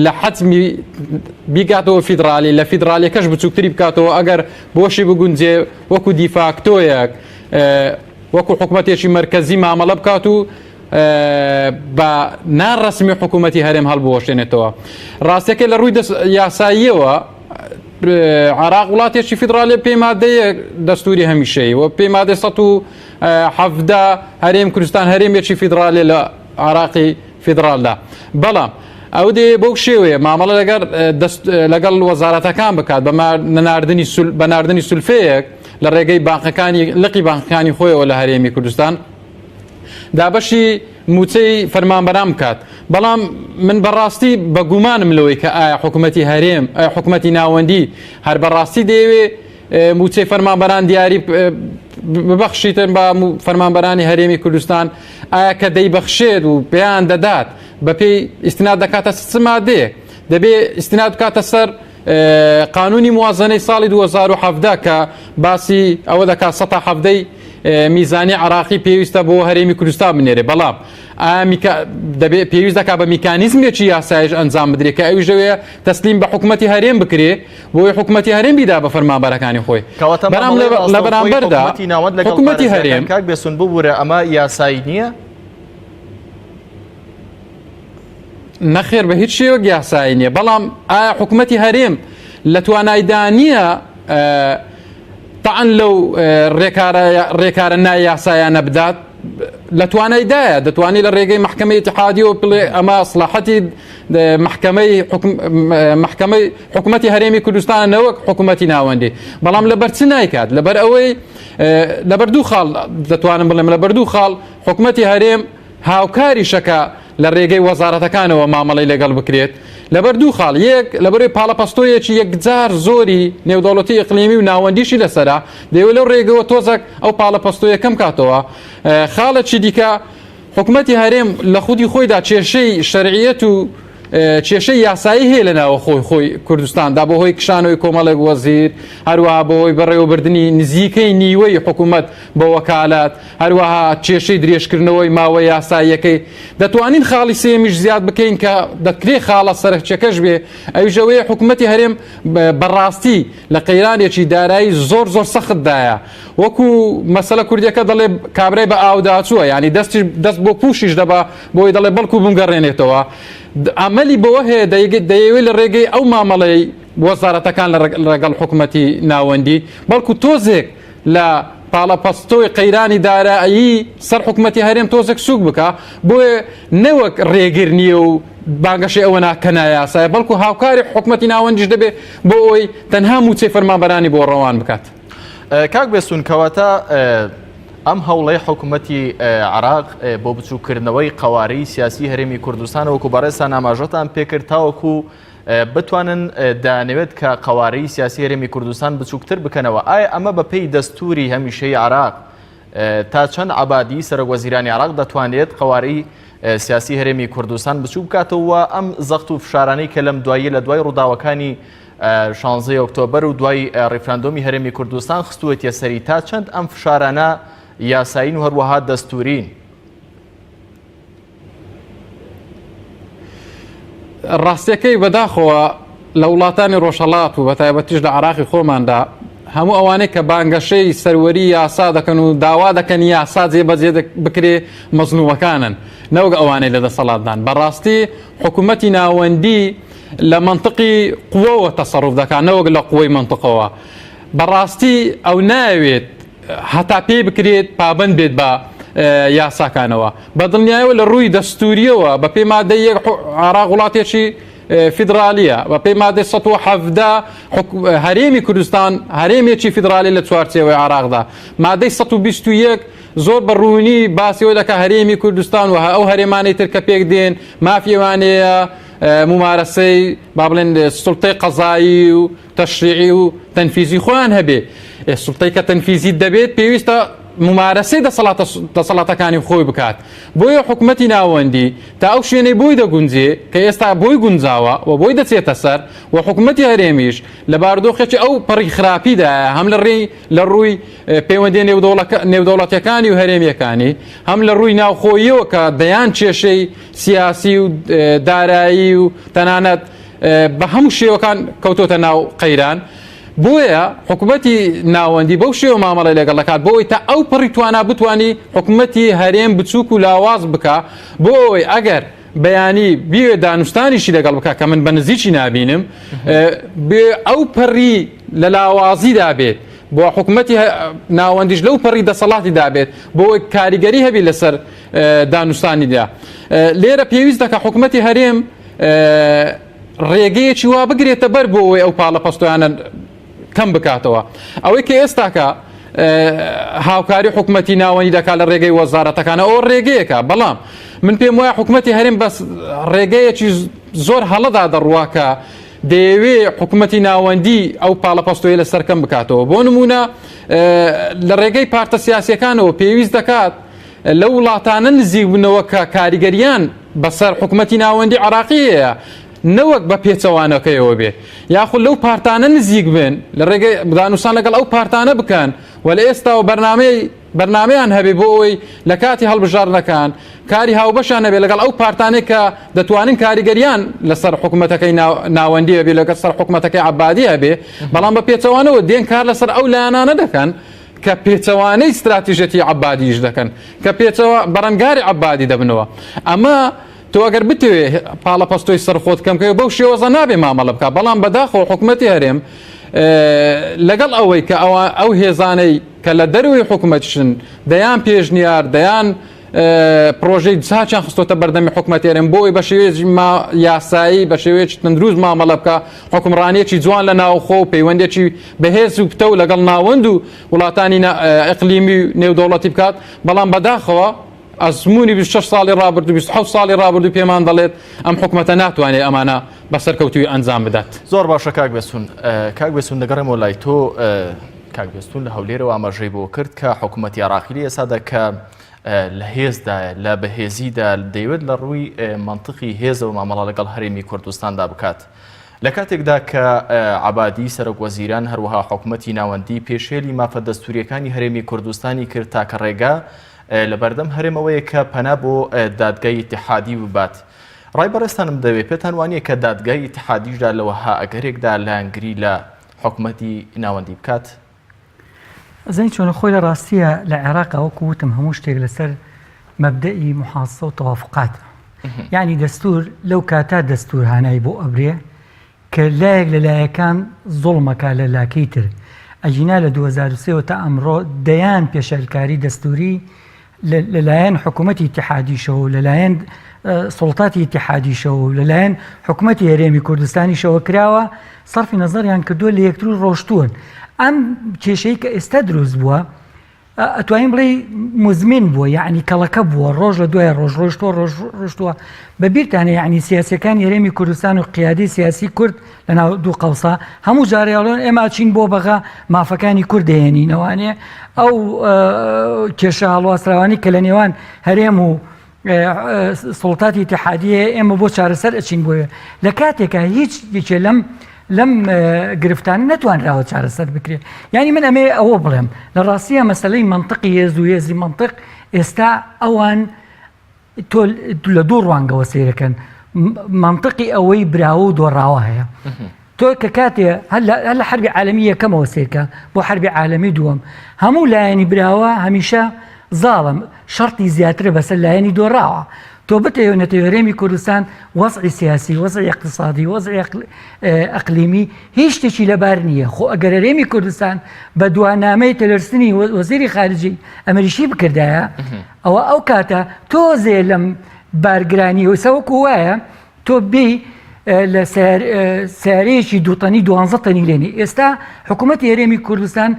لە حەتمی بیگاتەوە فیدرالی لە فیدرالیەکەش بچووکتری بکاتەوە ئەگەر بۆشی بگونجێ وەکو دیفاکتۆیەک وەکو حکومەتێکی مەرکەزی مامەڵە بکات و بە ناڕەسمی حکوومەتی هەرێم هەڵبوەشێنێتەوە. ڕاستەکەی لە ڕووی یاساییەوە عراق وڵاتێکی فیدراالی پێی مادەیە دەستوری هەمیشەی و پێی مادە 1970 هەرێم کوردستان هەرێمێکی فیدراالی لە عراقی فیدراالدا بەڵام ئەو دێ بەو شێوەیە مامەڵە لەگەر لەگەڵ وەزارەتەکان بکات بە ناردنی بە ناردنی سولفەیەک لە ڕێگەی بانقەکانی لقی بانقەکانی خۆیەوە لە هەرێمی کوردستان دابەشی موچەی فەرمانبەران بکات. بەڵام من بەڕاستی بە گومانم لەوەی کە ئایا حکوومەتی هەرێم حکوومەتی ناوەندی هەر بەڕاستی دەیەوێ موچەی فەرمانبەران دیاری ببەخشیتن بە فەرمانبەرانی هەرێمی کوردستان ئایا کە دەیبەخشێت و پێیان دەدات بەپێی ئیستناد دەکاتە چ مادەیەک دەبێ ئیستناد بکاتە سەر قانونی موازنەی ساڵی 2017 کە باسی ئەوە دەکات 117 میزانی عراقی پێویستە بۆ هەرێمی کوردستان بنێرێ بەڵام دەبێ پێویست دەکات بە میکانیزمێکی یاسایش ئەنجام بدرێت کە ئەویش دەوێ تەسلیم بە حکوومەتی هەرێم بکرێ بۆی حکوومەتی هەرێم بیدا بە فەرمانبەرەکانی خۆی کەواتە بەڵام لە بەرامبەردا حکوومەتی هەرێم کاک بێسون ببوورە ئەمە یاسایی نییە؟ نەخێر بە هیچ شێوەک یاسایی نییە بەڵام ئایا حکوومەتی هەرێم لە توانایدا نییە تەعن لەو ڕێکارە نایاسایانە بدات لە توانایدایە دەتوانێت لە ڕێگەی محکمەی اتحادیەوە بڵێ ئەمە سڵاحەتی محکمەی محکمەی حکوومەتی هەرێمی کوردستان نەوەک حکوومەتی ناوەندی بەڵام لەبەر چ نایکات لەبەر ئەوەی لەبەر دوو خاڵ دەتوانم بڵێم لەبەر دوو خاڵ حکوومەتی هەرێم هاوکاریشە کە لە رێگەی وەزارەتەکانەوە مامەڵەی لەگەڵ بکرێت لەبەر دوو خاڵ، یەک، لەبەرئەوەی پاڵەپەستۆیەکی یەکجار زۆری نێودەوڵەتی ئیقلیمی و ناوەندیشی لەسەرە، دەیەوێت لەو رێگەوە تۆزەک ئەو پاڵەپەستۆیە کەم کاتەوە. خاڵێکی دیکە، حکومەتی هەرێم لە خودی خۆیدا کێشەی شەرعیەت و کێشەی یاسایی هەیە لە ناوەخۆی خۆی کوردستاندا بەهۆی کشانەوەی کۆمەڵێک وەزیر، هەروەها بەهۆی بەڕێوەبردنی نزیکەی نیوەی حکومەت بە وەکالەت، هەروەها کێشەی درێژکردنەوەی ماوە یاساییەکەی، دەتوانین خاڵی سێیەمیش زیاد بکەین کە دەکرێ خاڵە سەرەکیەکەش بێ، ئەویش ئەوەیە حکومەتی هەرێم بەڕاستی لە قەیرانێکی دارایی زۆر زۆر سەختدایە، وەکو مەسەلە کوردیەکە دەڵێ کابرای بە ئاوداچووە، یانی دەستیش دەست بۆ پوشیش دەبا بۆی دەڵێ بەڵکو بمگەڕێنێتەوە، ئەمەلی بەوە هەیە دەیەوێ لە ڕێگەی ئەو مامەڵەی وەزارەتەکان لەگەڵ حکومەتی ناوەندی بەڵکو تۆزێک لە پاڵەپەستۆی قەیرانی دارایی سەر حکومەتی هەرێم تۆزێک سوک بکا، بۆیە نەوەک ڕێگر نییە و بانگەشەی ئەوە ناکە نایاسایە، بەڵکو هاوکاری حکومەتی ناوەندیش دەبێت بۆ ئەوەی تەنها مووچەی فەرمانبەرانی بۆ ڕەوان بکات. کاک بێستون کەواتە ئەم هەوڵەی حکومەتی عێراق بۆ بچووککردنەوەی قەوارەی سیاسی هەرێمی کوردستان وەکو بەڕێزتان ئاماژەتان پێکرد تاوەکو بتوانن دەیانەوێت کە قەوارەی سیاسی هەرێمی کوردستان بچووکتر بکەنەوە، ئایا ئەمە بەپێی دەستوری هەمیشەی عێراق تا چەند عەبادی سەرۆک وەزیرانی عێراق دەتوانێت قەوارەی سیاسی هەرێمی کوردستان بچوو بکاتەوە ئەم زەخت و فشارانەی کە لەم دواییە لە دوای ڕووداوەکانی شانزەی ئۆکتۆبەر و دوای ڕیفراندۆمی هەرێمی کوردستان خستووەتیە سەری تا چەند ئەم فشارانە یاسایین و هەروەها دەستورین؟ ڕاستیەکەی بەداخەوە لە وڵاتانی ڕۆژهەڵات و بەتایبەتیش لە عراقی خۆماندا هەموو ئەوانەی کە بانگەشەی سەروەری یاسا دەکەن و داوا دەکەن یاسا جێبەجێ بکرێ مەزلومەکانن نەوەک ئەوانەی لە دەسەڵاتدان بەڕاستی حکوومەتی ناوەندی لە منطقی قوەوە تەسەڕوف دەکات نەوەک لە قوەی منطقەوە بەڕاستی ئەو ناوێت هەتا پێی بکرێت پابەند بێت بە یاساکانەوە. بە دڵنیایەوە لە ڕووی دەستوورییەوە بە پێی مادەی یەک عێراق وڵاتێکی فیدرالیە بە پێی مادەی 117 هەرێمی کوردستان هەرێمێکی فیدرالی لە چوارچێوەی عێراقدا مادەی 121 زۆر بە ڕوونی باسی ئەوە دەکات هەرێمی کوردستان و ئەو هەرێمانەی تر کە پێک دێن مافی ئەوانەیە ممارەسەی با بڵێن سوڵتەی قەزایی و تەشریعی و تەنفیزی خۆیان هەبێ ئێ سوڵتەی کە تەنفیزی دەبێت پێویستە ممارەسەی دەسەڵاتە دەسەڵاتەکانی خۆی بکات بۆیە حکومەتی ناوەندی تا ئەو شوێنەی بۆی دەگونجێ کە ئێستا بۆی گونجاوە و بۆی دەچێتە سەر و حکومەتی هەرێمیش لە بارودۆخێکی ئەو پەڕی خراپیدایە هەم لە ڕێی لە ڕووی پەیوەندیە نێودەوڵەتیەکانی و هەرێمیەکانی هەم لە ڕووی ناوخۆییەوە کە دەیان کێشەی سیاسی و دارایی و تەنانەت بە هەموو شێوەکان کەوتۆتە ناو قەیران بۆیە حکوومەتی ناوەندی بەو شێوە مامەڵی لەگەڵ دەکات بۆ ئەوەی تا ئەو پڕی توانا بتانی حکوومەتی هەرێم بچووک و لاواز بکە بۆ ئەوەی ئەگەر بەیانی بێ دانوستانیشی لەگەڵ بکە کە من بە نزیکی نابینم بێ ئەو پەڕی لە لاوازیدا بێت بۆ حکوومەتی ناوەندیش لەو پەڕی دەسەڵاتی دابێت بۆ کاریگەری هەبی لەسەر دانوستانیدا لێرە پێویست دەکە حکوومەتی هەرێم ڕێگەیەکی وا بگرێتە بەر بۆ ئەوەی ئەو پاڵەپەستۆیانە کەم بکاتەوە. ئەوەی کە ئێستاکە هاوکاری حکومەتی ناوەندی دەکات لە ڕێگەی وەزارەتەکانە ئەو ڕێگەیەکە بەڵام من پێم وایە حکومەتی هەرێم بەس ڕێگەیەکی زۆر هەڵەدا دەڕوا کە دەیەوێ حکومەتی ناوەندی ئەو پاڵەپەستۆی لەسەر کەم بکاتەوە بۆ نمونە لە ڕێگەی پارتە سیاسیەکانەوە پێویست دەکات لەو وڵاتانە نزیک بنەوە کە کاریگەریان بەسەر حکومەتی ناوەندی عراقی هەیە نەوەک بە پێچەوانەکەیەوە بێ یاخود لەو پارتانە نزیک بن لە ڕێگەی دانوسان لەگەڵ ئەو پارتانە بکەن و لە ئێستاوە بەرنامەی بەرنامەیان هەبێ بۆ ئەوەی لە کاتی هەڵبژاردنەکان کاری هاوبەشیان هەبێ لەگەڵ ئەو پارتانەی کە دەتوانن کاریگەریان لەسەر حکوومەتەکەی ناوەندی هەبێ لەگەڵ سەر حکوومەتەکەی عەبادی هەبێ بەڵام بە پێچەوانەوە دێن کار لەسەر ئەو لایەنانە دەکەن کە پێچەوانەی ستراتیژەتی عەبادیش دەکەن کە پێچەوە بەرەنگاری عەبادی دەبنەوە ئەمە تۆ ئەگەر بتەوێ پاڵەپەستۆی سەر خۆت کەم کەی بەو شێوەزە نابێ مامەڵە بکە بەڵام بەداخەوە حکوومەتی هەرێم لەگەڵ ئەوەی کە ئەوە ئەو هێزانەی کە لە دەروی حکوومەتشن دەیان پێشنیار دەیان پرۆژەی چاچیان خستۆتە بەردەمی حکوومەت هەرێم بۆی بە شێوەیەکی یاسایی بە شێوەیەکی تەندروست مامەڵە بکە حکومڕانیەکی جوان لە ناوخۆ و پەیوەندێکی بەهێز و پتە و لەگەڵ ناوەند و وڵاتانی ئەقلیمی و نێودەوڵەتی بکات بەڵام بەداخەوە ئەزموونی 26 ساڵی ڕابردوو 27 ساڵی ڕابردوو پێمان دەڵێت ئەم حکومەتە ناتوانێت ئەمانە بە سەرکەوتووی ئەنجام بدات. زۆر باشە کاک بێستون. کاک بێستون دەگەڕێمەوە لای تۆ. کاک بێستون لە هەولێرەوە ئاماژەی بۆ کرد کە حکوومەتی عێراقی لە ئێستادا کە لە هێزدایە لە بەهێزیدا دەیەوێت لە ڕووی مەنتقی هێزەوە مامەڵە لەگەڵ هەرێمی کوردستاندا بکات. لە کاتێکدا کە عەبادی سەرۆک وەزیران هەروەها حکوومەتی ناوەندی پێشێلی مافە دەستوریەکانی هەرێمی کوردستانی کرد تاکە ڕێگا لەبەردەم هەرێم ئەوەیە کە پەنا بۆ دادگای ئیتیحادی ببات. ڕای بەڕێزتانم دەوێ پێتان وانییە کە دادگای ئیتیحادیشدا لە وەها ئەگەرێکدا لایەنگری لە حکومەتی ناوەندی بکات؟ ئەزانی چۆنە خۆی لە ڕاستیە لە عێراقا وەکو وتم هەموو شتێک لەسەر مەبدەئی محاسسە و تەوافقاتە یعنی دەستور لەو کاتا دەستور هانای بۆ ئەبرێ کە لایەک لە لایەکان زوڵمەکا لە لاکەی تر، ئەگینا لە 2003 وە تا ئەمڕۆ دەیان پێشێلکاری دەستووری لە لایەن حکوومەتی ئیتیحادیشەوە و لە لایەن سوڵتاتی ئیتیحادیشەوە و لە لایەن حکوومەتی هەرێمی کوردستانیشەوە کراوە، سەرفی نەزەریان کردووە لە یەکتر و ڕۆشتوون. ئەم کێشەی کە ئێستا دروست بووە، ئەتوانین بڵێی موزمین بووە یعنی کەڵەکە بووە ڕۆژ لە دوای ڕۆژ ڕۆشتووە ڕۆژ ڕۆشتووە بە بیرتانە یعنی سیاسەکانی هەرێمی کوردستان و قیادی سیاسی کورد لە ناو دوو قەوسا هەموو جارێ ئەڵێن ئێمە چین بۆ بەغا مافەکانی کورد دەهێنینەوانێ ئەو کێشە هەڵواسراوانی کە لە نێوان هەرێم و سوڵتاتی ئیتیحادیە ئێمە بۆ چارەسەر ئەچین بۆیە لە کاتێکا هیچ یەکێ لەم لەم گرفتانە نەتوانراوە چارەسەر بکرێت یعنی من ئەمێ ئەوە بڵێم لە ڕاستیە مەسلەی منطقی هێز و هێزی منطق ئێستا ئەوان تۆ لە دوو ڕوانگەوە سیرەکەن منطقی ئەوەی براوە و دۆڕاوە هەیە تۆ کە کاتێ هەر لە حەربی عالەمی یەکەمەوە سەیرکە بۆ حەربی عالەمی دووەم هەموو لایەنی براوە هەمیشە زاڵم شەرتی زیاترە بەسەر لایەنی دۆڕاوە تۆ بتەوێ نەتەوێ هەرێمی کوردستان وەزعی سیاسی وەزعی اقتصادی وەزعی ئەقلیمی هیچ شتێکی لەبار نییە خۆ ئەگەر هەرێمی کوردستان بە دوانامەی تێلەرسنی وەزیری خارجی ئەمریکی بکردایە ئەوە ئەو کاتە تۆزێ لەم بارگرانی وسەوەکو وایە تۆ بێی لە سیارەیەکی دووتەنی دوانزە تەنی لێنی ئێستا حکوومەتی هەرێمی کوردستان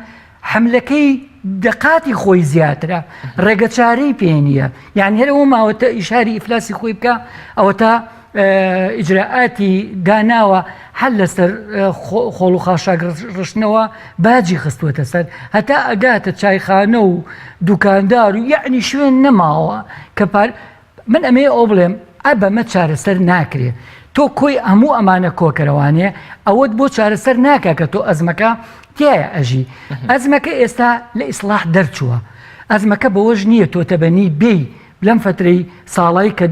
حملەکەی دەقاتی خۆی زیاترە ڕێگە چارەی پێ نییە یان هەر ئەوە ماوەتە ئیشاری ئیفلاسی خۆی بکە ئەوە تا ئیجرائاتی داناوە هەر لەسەر خۆڵ و خاشاک ڕشتنەوە باجی خستووەتە سەر هەتا ئەگاتە چایخانە و دوکاندار و یعنی شوێن نەماوە کە پار من ئەمەوێ ئەوە بڵێم ئە بەمە چارەسەر ناکرێ تۆ کۆی هەموو ئەمانە کۆکەرەوانێ ئەوەت بۆ چارەسەر ناکە کە تۆ ئەزمەکە تایە ئەژی ئەزمەکە ئێستا لە ئیسلاح دەرچووە ئەزمەکە بەوەش نییە تۆ تەبەنی بێی لەم فترەی ساڵی کە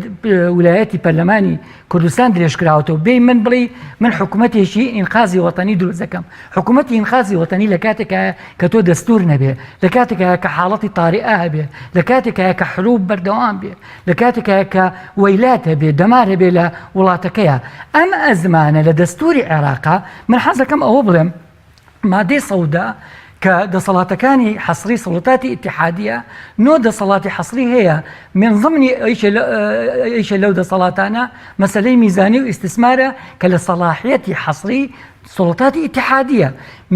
ولایەتی پەرلەمانی کوردستان درێژکراوەتەوە بێی من بڵێ من حکوومەتێکی ئینقازی وەتەنی دروست دەکەم حکوومەتی ئینقازی وەتەنی لە کاتێکایە کە تۆ دەستور نەبێ لە کاتێکایە کە حاڵەتی تاریئە هەبێ لە کاتێکایە کە حروب بەردەوام بێ لە کاتێکایە کە وەیلات هەبێ دەمار هەبێ لە وڵاتەکەیە ئەم ئەزمانە لە دەستوری عێراقا من حەزەکەم ئەوە بڵێم مادەی سەودا کە دەسەڵاتەکانی حەسری سەڵتاتی ئیتیحادیە نۆ دەسەڵاتی حەسری هەیە من ضمنی ئەیشە لەو دەسەڵاتانە مەسلەی میزانی و ئیستثمارە کە لە سەڵاحیەتی حەسری سوڵتاتی ئیتیحادیە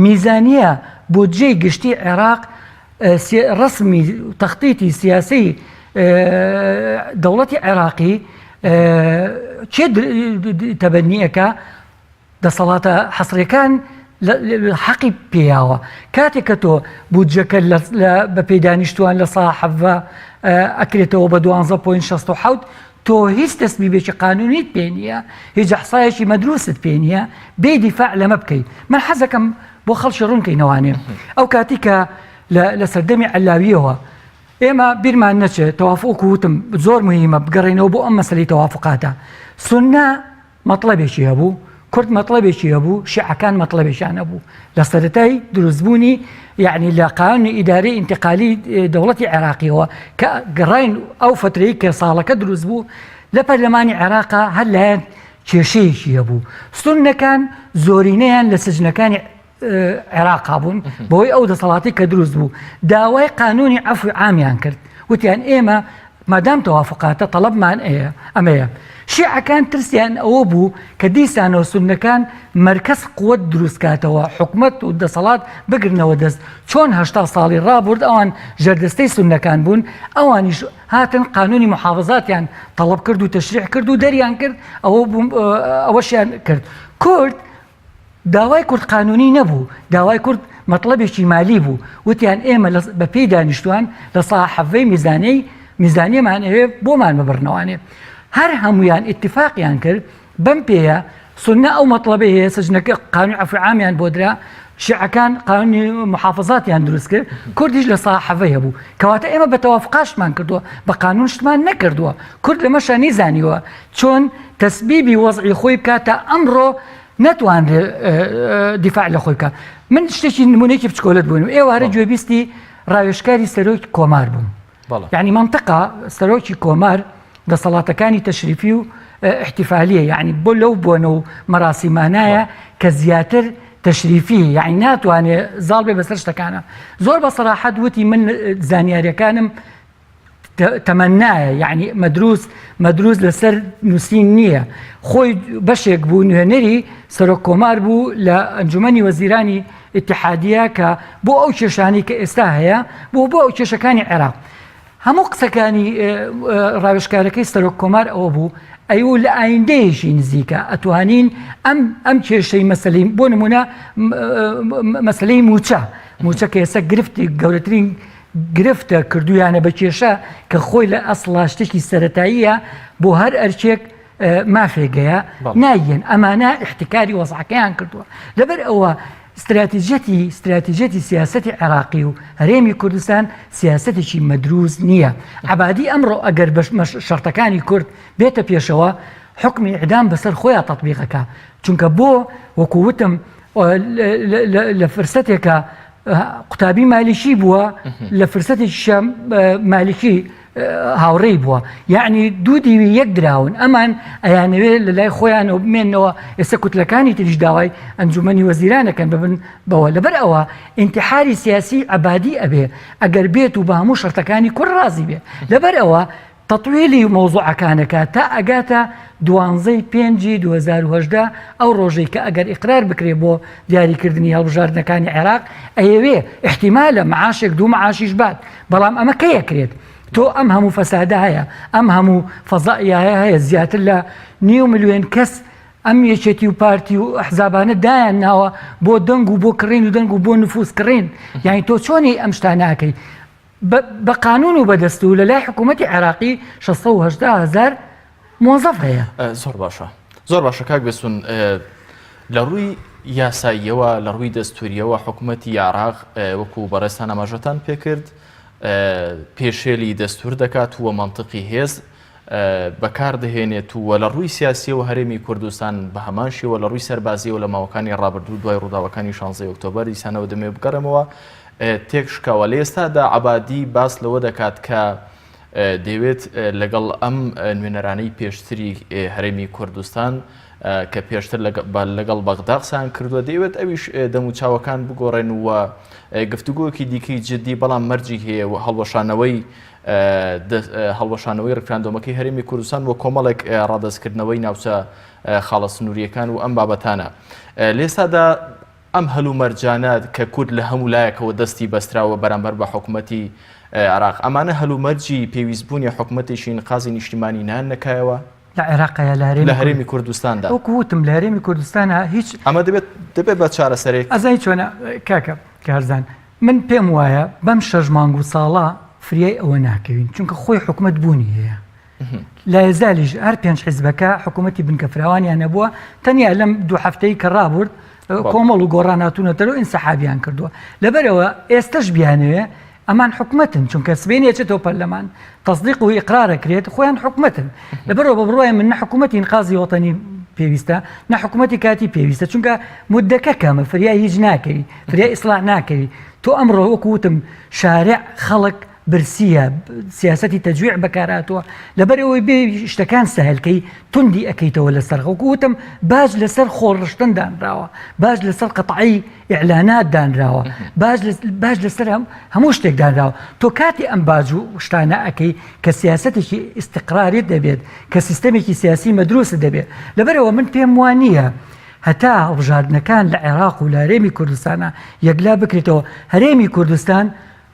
میزانیە بودجەی گشتی عێراق. ڕەسمی تەختیتی سیاسی دەوڵەتی عێراقی کێ تەبەنیەکە دەسەڵاتە حەسریەکان حەقی پێیاوە کاتێک کە تۆ بودجەکە بە پێی دانیشتوان لە سا حەڤە ئەکرێتەوە بە 12.67 تۆ هیچ تەسبیبێکی قانونیت پێ نییە هیچ ئەحسایەکی مەدروست پێ نییە بێ دیفاع لەمە بکەیت من حەزەکەم بۆ خەڵکی ڕوونکەینەوانێ ئەو کاتی کە لە سەردەمی عەلاویەوە ئێمە بیرمان نەچێت تەوافق وتم زۆر مهمە بگەڕێنەوە بۆ ئەم مەسلەی تەوافقاتە سنە مەتڵەبێکی هەبوو، کورد مەتڵەبێکی هەبوو، شیعەکان مەتڵەبێکیان هەبوو. لە سەرەتای دروستبوونی یەعنی لە قانونی ئیدارەی ئینتقالی دەوڵەتی عێراقیەوە کە گەڕاین ئەو فترەی کە ساڵەکە دروست بوو لە پەرلەمانی عێراقا هەر لایەن کێشەیەکی هەبوو. سوننەکان زۆرینەیان لە سجنەکانی عێراقا بوون بەهۆی ئەو دەسەڵاتی کە دروست بوو داوای قانونی عەفوی عامیان کرد وتیان ئێمە مادام تەوافقاتە تەڵەبمان ئەیە ئەمەیە شیعەکان ترسیان ئەوە بوو کە دیسانەوە سوننەکان مەرکەز قوت دروست کاتەوە حکومەت و دەسەڵات بگرنەوە دەست چۆن هەشتا ساڵی ڕابرد ئەوان ژێردەستەی سوننەکان بوون ئەوانیش هاتن قانونی محافظاتیان تەڵەب کرد و تەشریع کرد و دەریان کرد ئەوە ئەوەشیان کرد کورد داوای کورد قانونی نەبوو، داوای کورد مەتڵەبێکی مالی بوو، وتیان ئێمە بە پێی دانیشتوان لە سا حەڤەی میزانەی میزانیەمان ئەوێ بۆمان ببڕنەوانێ. هەر هەمویان ئیتفاقیان کرد بەم پێیە سوننە ئەو مەتڵەبەی هەیە سجنەکە قانون عەفوی عامیان بۆ درا، شیعەکان قانونی محافظاتیان دروست کرد، کوردیش لە سا حەڤەی هەبوو. کەواتە ئێمە بە تەوافقاشمان کردووە، بە قانون شتمان نەکردووە. کورد لەمەشا نەیزانیوە چۆن تەسبیبی وەزعی خۆی بکات تا ئەمڕۆ نەتوانرێ دیفاع لە خۆی بکات. من شتێکی نمونەیەکی بچکۆلەت بوون ئێوارە گوێبیستی ڕاوێژکاری سەرۆکی کۆمار بووم. یعنی منطقە سەرۆکی کۆمار دەسەڵاتەکانی تەشریفی و احتفالیە یعنی بۆ لەو بۆنە و مەراسیمانایە کە زیاتر تەشریفی یعنی ناتوانێ زاڵ بێ بەسەر شتەکانە زۆر بە سەراحەت وتی من زانیاریەکانم تەمەنایە یعنی مەدروس مەدروس لەسەر نووسین نییە خۆی بەشێک بوو نوێنەری سەرۆک کۆمار بوو لە ئەنجومەنی وەزیرانی ئیتحادیە کە بۆ ئەو کێشانی کە ئێستا هەیە بۆ بۆ ئەو کێشەکانی عێراق هەموو قسەکانی ڕاوێژکارەکەی سەرۆک کۆمار ئەوە بوو ئەیو لە ئایندەیەکی نزیکە ئەتوانین ئەم ئەم کێشەی مەسلی بۆ نمونە مەسلەی موچە موچە کە ئێستا گرفتی گەورەترین گرفتە کردویانە بە کێشە کە خۆی لە ئەسڵا شتێکی سەتاییە بۆ هەر ئەرکێک مافێگەیە نایەن ئەمانە احتکاری وەزعەکەیان کردووە لەبەر ئەوە ستراتیجەتی ستراتیجەتی سیاستی عێراقی و هەرێمی کوردستان سیاستێکی مەدروز نییە عبادی ئەمڕۆ ئەگەر شەرتەکانی کورد بێتە پێشەوە حکمی ئیعدام بەسەر خۆیان تەطبیقەکە چونکە بۆ وەکووتم لە فرسەتێکە قوتابی مالیکی بووە لە فرسەتێکیشە مالیکی هاوڕێی بووە یعنی دوو دیوی یەک دراون ئەمان ئەیانەوێ لە لای خۆیانەوە بمێنەوە ئێستا کوتلەکانی تریش داوای ئەنجومەنی وەزیرانەکەن ببن بەوە لەبەر ئەوە ئینتحاری سیاسی عەبادی ئەبێ ئەگەر بێت و بە هەموو شەرتەکانی کورد ڕازی بێ لەبەر ئەوە تەتویلی مەوزوعەکان ئەکات تا ئەگاتە دوانزەی پێنجی 2018 ئەو ڕۆژەی کە ئەگەر ئیقرار بکرێ بۆ دیاریکردنی هەڵبژاردنەکانی عێراق ئەیەوێ ئیحتیمالە معاشێک دوو معاشیش بات بەڵام ئەمە کەی ئەکرێت تۆ ئەم هەموو فەسادە هەیە ئەم هەموو فەزایە هەیە زیاتر لە نیو ملیۆن کەس ئەم یەکێتی و پارتی و ئەحزابانە دایان ناوە بۆ دەنگ و بۆ کڕین و دەنگ و بۆ نفوس کڕین یعنی تۆ چۆنی ئەم شتاناکەی بە قانون و بە دەستور لە لای حکوومەتی عێراقی 680 هزار مۆزەف هەیە. زۆر باشە زۆر باشە کاک بێسون لە ڕووی یاساییەوە لە ڕووی دەستوریەوە حکوومەتی عێراق وەکو بەڕێزتان ئاماژەتان پێکرد پێشێلی دەستور دەکات و مەنتقی هێز بەکاردەهێنێت و لە ڕووی سیاسیەوە هەرێمی کوردستان بە هەمان شێوە لە ڕووی سەربازیەوە لە ماوەکانی ڕابردوو دوای ڕووداوەکانی شانزەی ئۆکتۆبەر دیسانەوە دەمەوێت بگەڕێمەوە تێکشکاوە لە ئێستادا عەبادی باس لەوە دەکات کە دەیەوێت لەگەڵ ئەم نوێنەرانەی پێشتری هەرێمی کوردستان کە پێشتر لەگەڵ بەغدا قسەیان کردووە دەیەوێت ئەویش دەموچاوەکان بگۆڕێن و گفتوگۆیەکی دیکەی جددی بەڵام مەرجی هەیە و هەڵوەشانەوەی هەڵوەشانەوەی ڕیفراندۆمەکەی هەرێمی کوردستان بۆ کۆمەڵێک ڕادەستکردنەوەی ناوچە خاڵە سنووریەکان و ئەم بابەتانە لێستادا. ئەم هەلومەرجانە کە کورد لە هەموو لایەکەوە دەستی بەستراوە بەرامبەر بە حکومەتی عێراق، ئەمانە هەلومەرجی پێویستبوونی حکومەتێکی ئینقازی نیشتیمانی ناننەکایەوە؟ لە عێراقا یا لە هەرێمی لە هەرێمی کوردستاندا؟ وەکو وتم لە هەرێمی کوردستانا هیچ ئەمە دەبێت دەبێت بە چارەسەرێک؟ ئەزانی چۆنە کاکە کارزان من پێم وایە بەم شەش مانگ و ساڵە فریای ئەوە ناکەوین چونکە خۆی حکومەت بوونی هەیە لایەزالیش هەر پێنج حیزبەکە حکوومەتی بنکە فراوانیان نەبووە تەنیا لەم دوو هەفتەی کە ڕابرد کۆمەڵ و گۆڕان هاتوونەتەرەوە ئینسحابیان کردووە لەبەرەوە ئێستش بیانەوێ ئەمان حکومەتن چونکە سبەینێ ئەچێتەوە پەرلەمان تەسدیق و ئیقرار ئەکرێت خۆیان حکومەتن لەبەرەوە بە بڕوای من نە حکومەتی ئینقازی وەتەنی پێویستە نە حکومەتی کاتی پێویستە چونکە مدەکە کەمە فریای هیچ ناکەوی فریای ئیسلاح ناکەوی تۆ ئەمڕۆ وەکو وتم شارع خەڵک برسیە سیاسەتی تەجویع بەکارهاتووە لەبەر ئەوەی بێ شتەکان سەهلکەی توندی ئەکەیتەوە لەسەر وەکو وتم باج لەسەر خۆڵڕشتن دانراوە باج لەسەر قەتعی ئیعلانات دانراوە باج باج لەسەر هەموو شتێک دانراوە تۆ کاتی ئەم باج و شتانە ئەەکەی کە سیاستێکی ئیسیقراریت دەبێت کە سیستەمێکی سیاسی مەدروست دەبێت لەبەرەوە من پێم وان نییە هەتا هەڵبژاردنەکان لە عێراق و لە هەرێمی کوردستانە یەکلا بکرێتەوە هەرێمی کوردستان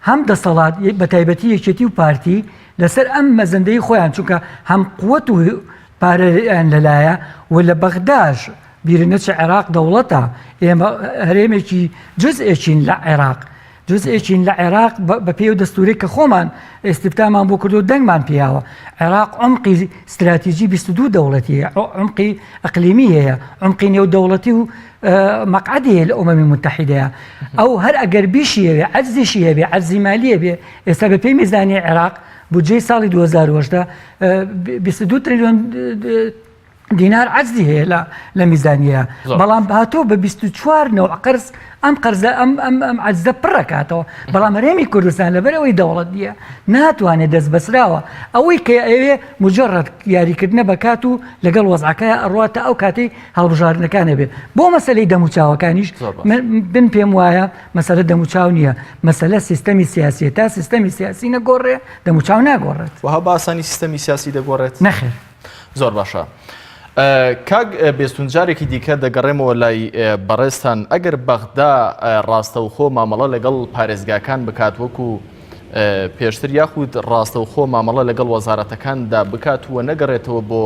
هەم دەسەڵات بەتایبەتی یەکێتی و پارتی لەسەر ئەم مەزەندەی خۆیان چونکە هەم قوت و پارەیان لەلایە و لە بەغداش بیرت نەچێ عێراق دەوڵەتە، ئێمە هەرێمێکی جزئێکین لە عێراق، جزئێکین لە عێراق بە پێی ئەو دەستوورەی کە خۆمان ئیستفتامان بۆ کردو دەنگمان پێیاوە. عێراق عومقی ستراتیجی 22 دەوڵەتی هەیە، عومقی ئەقلیمی هەیە، عومقی نێودەوڵەتی و مەقعەدی هەیە لە ئومەمی متحیدەیە. ئەو هەر ئەگەر بیشی هەبێ، عەجزیشی هەبێ، عەجزی مالی هەبێ، ئێستا بە پێی میزانی عێراق بودجەی ساڵی 2018 22 تریلیۆن دینار عەجزی هەیە لە لە میزانیە بەڵام هاتووە بە 24 نەوع قەرز ئەم قەرزە ئەم ئەم ئەم عەجزە پڕەکاتەوە بەڵام هەرێمی کوردستان لەبەرەوەی دەوڵەت نییە ناتوانێت دەست بەسراوە ئەوەی کە ئەوێ مجرد یاریکردنە بەکات و لەگەڵ وەزعەکە ئەڕواتە ئەو کاتەی هەڵبژاردنەکان بێت بۆ مەسلەی دەموچاوەکانیش من پێم وایە مەسەلە دەموچاو نییە مەسەلە سیستەمی سیاسیە تا سیستەمی سیاسی نەگۆڕێ دەموچاو ناگۆڕێت وها بە ئاسانی سیستەمی سیاسی دەگۆڕێت نەخێر زۆر باشە. کاک بێستون جارێکی دیکە دەگەڕێمەوە لای بەڕێزتان ئەگەر بەغدا ڕاستەوخۆ مامەڵە لەگەڵ پارێزگاکان بکات وەکو پێشتر یاخود ڕاستەوخۆ مامەڵە لەگەڵ وەزارەتەکاندا بکات و نەگەڕێتەوە بۆ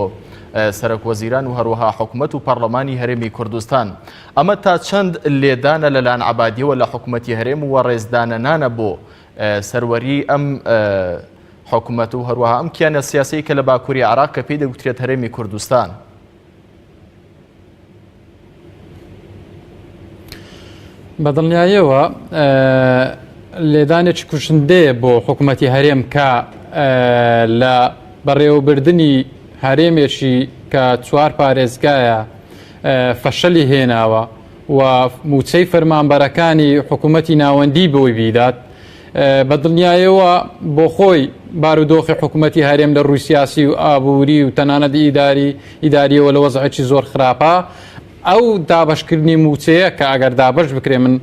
سەرۆک وەزیران و هەروەها حکومەت و پەرلەمانی هەرێمی کوردستان ئەمە تا چەند لێدانە لەلایەن عەبادیەوە لە حکومەتی هەرێم و ڕێزدانەنانە بۆ سەروەری ئەم حکومەت و هەروەها ئەم کیانە سیاسەی کە لە باکووری عێراق کە پێی دەگوترێت هەرێمی کوردستان. بە دڵنیاییەوە لێدانێکی کوشندەیە بۆ حکوومەتی هەرێم کە لە بەڕێوەبردنی هەرێمێکی کە چوار پارێزگایە فەشەلی هێناوە و مووچەی فەرمانبەرەکانی حکوومەتی ناوەندی بۆی بیدات بە دڵنیایەوە بۆ خۆی بارودۆخی حکوومەتی هەرێم لە ڕووی سیاسی و ئابووری و تەنانەت ئیداری ئیداریەوە لە وەزعێکی زۆر خراپە ئەو دابەشکردنی مووچەیە کە ئەگەر دابەش بکرێ من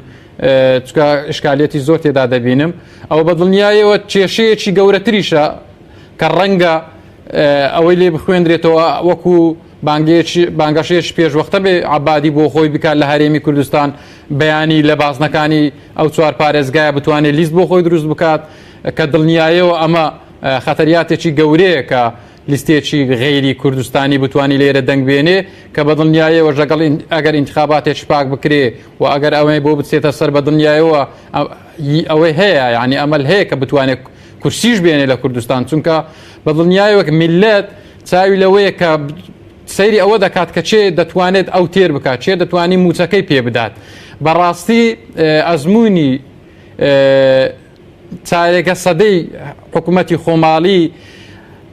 چکە ئشکالەتی زۆر تێدا دەبینم ئەوە بە دڵنیایەوە کێشەیەکی گەورەتریشە کە ڕەنگە ئەوەی لێ بخوێندرێتەوە وەکو بانگەشەیەکی پێشوەختە بێ عەبادی بۆ خۆی بکات لە هەرێمی کوردستان بەیانی لە بازنەکانی ئەو چوار پارێزگایە بتوانێت لیست بۆ خۆی دروست بکات کە دڵنیایەوە ئەمە خەتەریاتێکی گەورەیە کە لیستێکی غەیری کوردستانی بتوانی لێرە دەنگ بێنێ کە بە دڵنیایەوە ژەگەڵ ئەگەر ئینتخاباتێکی پاک بکرێ و ئەگەر ئەوەی بۆ بچێتە سەر بە دڵنیایەوە ئەوەی هەیە یعنی ئەمەل هەیە کە بتوانێت کورسیش بێنێ لە کوردستان چونکە بە دڵنیایەوە میللەت چاوی لەوەیە کە سەیری ئەوە دەکات کە چێ دەتوانێت ئەو تێر بکات چێ دەتوانی موچەکەی پێ بدات بەڕاستی ئەزمموی چارێکە سەدەی حکوومەتی خۆماڵی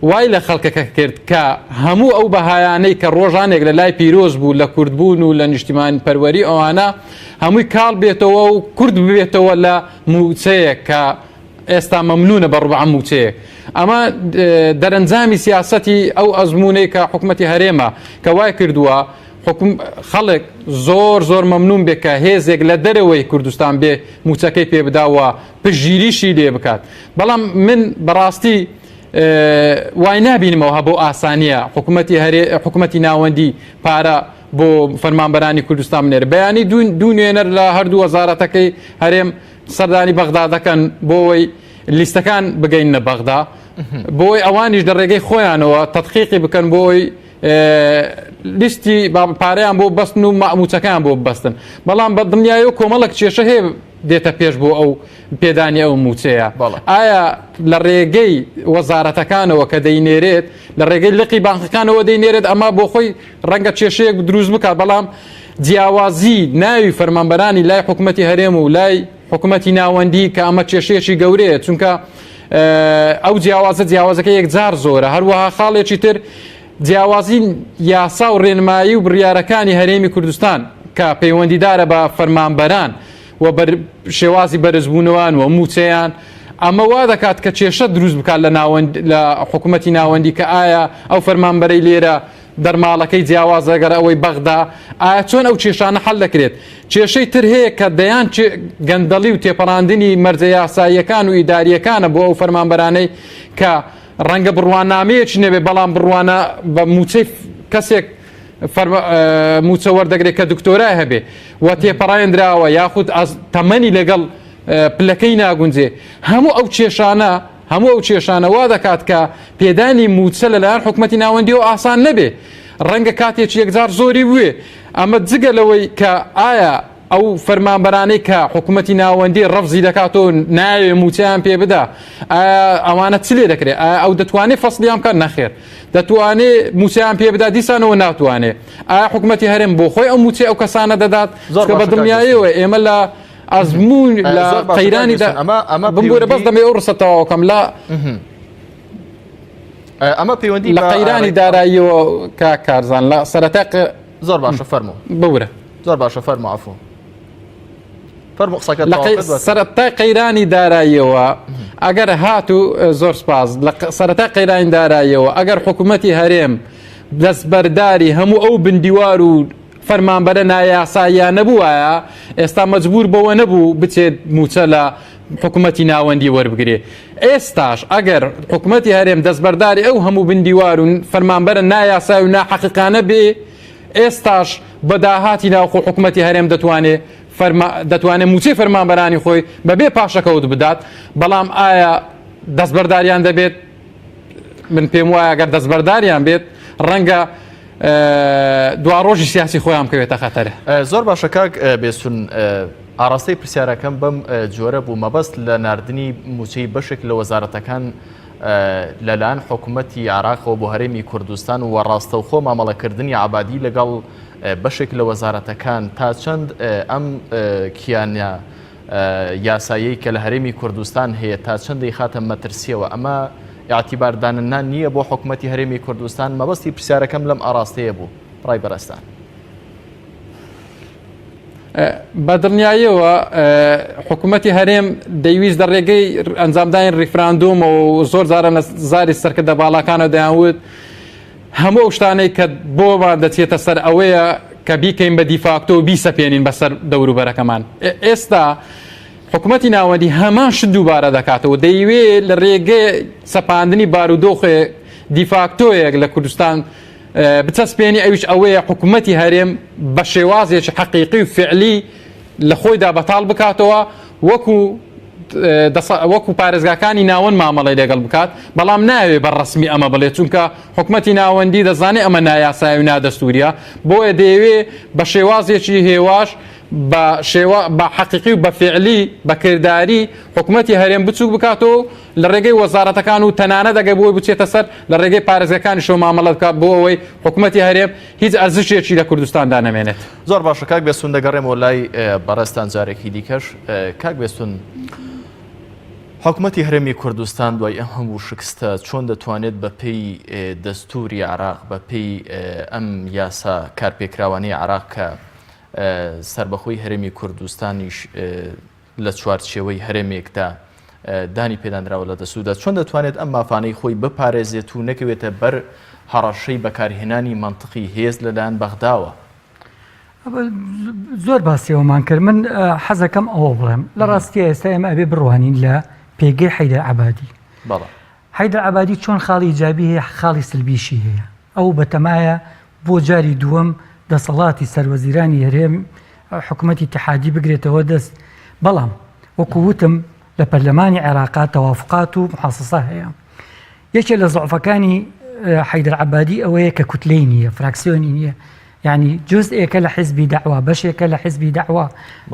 وای لە خەڵکەکە کرد کە هەموو ئەو بەهایانەی کە ڕۆژانێک لە لای پیرۆز بوو لە کوردبوون و لە نیشتیمان پەروەری ئەوانە هەمووی کاڵ بێتەوە و کورد ببێتەوە لە موچەیە کە ئێستا مەمنونە بە ڕوبعە موچەیەک. ئەمە دەرەنجامی سیاسەتی ئەو ئەزموونەی کە حکومەتی هەرێمە کە وای کردووە حکوم خەڵک زۆر زۆر مەمنون بێ کە هێزێک لە دەرەوەی کوردستان بێ موچەکەی پێ بدا و پشتگیریشی لێ بکات. بەڵام من بەڕاستی وای نابینمەوە بۆ ئاسانیە حکومەتی هەرێ حکومەتی ناوەندی پارە. بۆ فەرمانبەرانی کوردستان بنێرێ. بەیانی دوو نوێنەر لە هەردوو وەزارەتەکەی هەرێم سەردانی بەغدا دەکەن بۆ ئەوەی لیستەکان بگەینە بەغدا بۆی ئەوانیش لە ڕێگەی خۆیانەوە تەدقیقی بکەن بۆ ئەوەی لیستی پارەیان بۆ بەستن و مووچەکەیان بۆ ببەستن بەڵام بە دڵنیایەوە کۆمەڵێک کێشە هەیە دێتە پێش بۆ ئەو پێدانی ئەو مووچەیە ئایا لە ڕێگەی وەزارەتەکانەوە کە دەینێرێت لە ڕێگەی لقی بانقەکانەوە دەینێرێت ئەمە بۆ خۆی ڕەنگە کێشەیەک دروست بکات بەڵام جیاوازی ناوی فەرمانبەرانی لای حکوومەتی هەرێم و لای حکوومەتی ناوەندی کە ئەمە کێشەیەکی گەورەیە چونکە ئەو جیاوازە جیاوازەکە یەکجار زۆرە هەروەها خاڵێکی تر جیاوازی یاسا و ڕێنمایی و بڕیارەکانی هەرێمی کوردستان کە پەیوەندیدارە بە فەرمانبەران و شێوازی بەرزبوونەوان و مووچەیان ئەمە وا دەکات کە کێشە دروست بکات لە ناوەند لە حکوومەتی ناوەندی کە ئایا ئەو فەرمانبەرەی لێرە دەرماڵەکەی جیاوازە لەگەڵ ئەوەی بەغدا، ئایا چۆن ئەو کێشانە حەل دەکرێت؟ کێشەی تر هەیە کە دەیان گەندەڵی و تێپەڕاندنی مەرجە یاساییەکان و ئیدارییەکانە بۆ ئەو فەرمانبەرانەی کە ڕەنگە بڕوانامەیەکی نەبێت بەڵام بڕوانە بە مووچەی کەسێک مووچە وەردەگرێت کە دکتۆرای هەبێ و تێپەڕێنراوە یاخود تەمەنی لەگەڵ پلەکەی ناگونجێ هەموو ئەو کێشانە هەموو ئەو کێشانە وا دەکات کە پێدانی مووچە لەلایەن حکومەتی ناوەندیەوە ئاسان نەبێ، ڕەنگە کاتێکی یەکجار زۆری بوێ، ئەمە جگە لەوەی کە ئایا ئەو فەرمانبەرانەی کە حکومەتی ناوەندی ڕەفزی دەکات و نایەوێ مووچەیان پێ بدا، ئایا ئەوانە چ لێ دەکرێ؟ ئایا ئەو دەتوانێ فەسڵیان بکات؟ نەخێر. دەتوانێ مووچەیان پێ بدا؟ دیسانەوە ناتوانێ. ئایا حکومەتی هەرێم بۆ خۆی ئەو مووچەی ئەو کەسانە دەدات؟ چونکە بە دڵنیاییەوە ئێمە لە ئەزموون لە قەیرانی ئەمە ئەمە بمبورە بەس دەمەوێت ئەو ڕستە تەواوکەم لە ئەمە پەیوەندی لە قەیرانی داراییەوە کاک کارزان لە سەرەتای زۆر باشە فەرموو ببورە زۆر باشە فەرموو عەفو فەرموو قسەکە لە سەرەتای قەیرانی داراییەوە ئەگەر هاتوو زۆر سپاس لە سەرەتای قەیرانی داراییەوە ئەگەر حکوومەتی هەرێم دەستبەرداری هەموو ئەو بندیوار و فەرمانبەرە نایاساییانە بووایە، ئێستا مەجبوور بەوە نەبوو بچێت مووچە لە حکومەتی ناوەندی وەربگرێ. ئێستاش ئەگەر حکومەتی هەرێم دەستبەرداری ئەو هەموو بندیوار و فەرمانبەرە نایاسایی و ناحەقیقانە بێ، ئێستاش بە داهاتی ناوخۆ حکومەتی هەرێم دەتوانێ فەرما دەتوانێ مووچەی فەرمانبەرانی خۆی بەبێ پاشەکەوت بدات، بەڵام ئایا دەستبەرداریان دەبێت؟ من پێم وایە گەر دەستبەرداریان بێت ڕەنگە دواڕۆژی سیاسی خۆیان بکەوێتە خەتەرە. زۆر باشە کاک بێستون ئاڕاستەی پرسیارەکەم بەم جۆرە بوو مەبەست لە ناردنی مووچەی بەشێک لە وەزارەتەکان لەلایەن حکوومەتی عراقەوە بۆ هەرێمی کوردستان و ڕاستەوخۆ مامەڵەکردنی عبادی لەگەڵ بەشێک لە وەزارەتەکان تا چەند ئەم کیانە یاسایەی کە لە هەرێمی کوردستان هەیە تا چەند دەیخاتە مەترسیەوە ئەمە ئیعتیبار دانەنان نییە بۆ حکومەتی هەرێمی کوردستان مەبەستی پرسیارەکەم لەم ئاڕاستەیە بوو ڕای بەڕێزتان. بە دڵنیاییەوە حکوومەتی هەرێم دەیویست لە ڕێگەی ئەنجامدانی ڕیفراندۆمەوە و زۆر جارە لە زاری سەرکردە باڵاکانەوە دەیانوت هەموو ئەو شتانەی کە بۆمان دەچێتە سەر ئەوەیە کە بیکەین بە دیفاکتۆ و بیسەپێنین بەسەر دەوروبەرەکەمان. ئێستا حکومەتی ناوەندی هەمان شت دووبارە دەکاتەوە، دەیوێ لە رێگەی سەپاندنی بارودۆخێک دیفاکتۆیەک لە کوردستان بچەسپێنی، ئەویش ئەوەیە حکومەتی هەرێم بە شێوازێکی حەقیقی و فعلی لە خۆیدا بەتاڵ بکاتەوە وەکو وەکو پارێزگاکانی ناوەند مامەڵەی لەگەڵ بکات، بەڵام نایەوێ بە ڕەسمی ئەمە بڵێت، چونکە حکومەتی ناوەندی دەزانێت ئەمە نایاسایی و نادەستووریە، بۆیە دەیەوێ بە شێوازێکی هێواش بە شێوە بە حەقیقی و بە فعلی بە کرداری حکومەتی هەرێم بچووک بکاتەوە و لە ڕێگەی وەزارەتەکان و تەنانەت ئەگەر بۆی بچێتە سەر لە ڕێگەی پارێزگەکانیشەوە مامەڵە بکات بۆ ئەوەی حکومەتی هەرێم هیچ ئەرزشێکی لە کوردستاندا نەمێنێت. زۆر باشە کاک بێستون دەگەڕێمەوە لای بەڕێزتان جارێکی دیکەش کاک بێستون حکومەتی هەرێمی کوردستان دوای ئەم هەموو شکستە چۆن دەتوانێت بە پێی دەستوری عراق بە پێی ئەم یاسا کارپێکراوانەی عراق کە سربەخۆی هەرێمی کوردستانیش لە چوارچێوەی هەرێمێکدا دانی پێدانراوە لە دەستووردا، چۆن دەتوانێت ئەم مافانەی خۆی بپارێزێت و نەکەوێتە بەر هەڕەشەی بەکارهێنانی مەنتقی هێز لەلایەن بەغداوە؟ زۆر باسی ئەومان کرد من حەزەکەم ئەوە بڵێم لە ڕاستیە ئێستا ئێمە ئەبێ بڕوانین لە پێگەی حەیدەر عەبادی حەیدەر عەبادی چۆن خاڵی ئیجابی هەیە خاڵی سلبیشی هەیە ئەو بەتەمایە بۆ جاری دووەم دەسەڵاتی سەروەزیرانی هەرێم حکومەتی ئیتیحادی بگرێتەوە دەست، بەڵام وەکو وتم لە پەرلەمانی عێراقا تەوافقات و محاسسە هەیە. یەکێ لە زعفەکانی حەیدەر عەبادی ئەوەیە کە کوتلەی نییە، فراکسیۆنی نییە، یعنی جزئێکە لە حزبی دەعوا، بەشێکە لە حزبی دەعوا،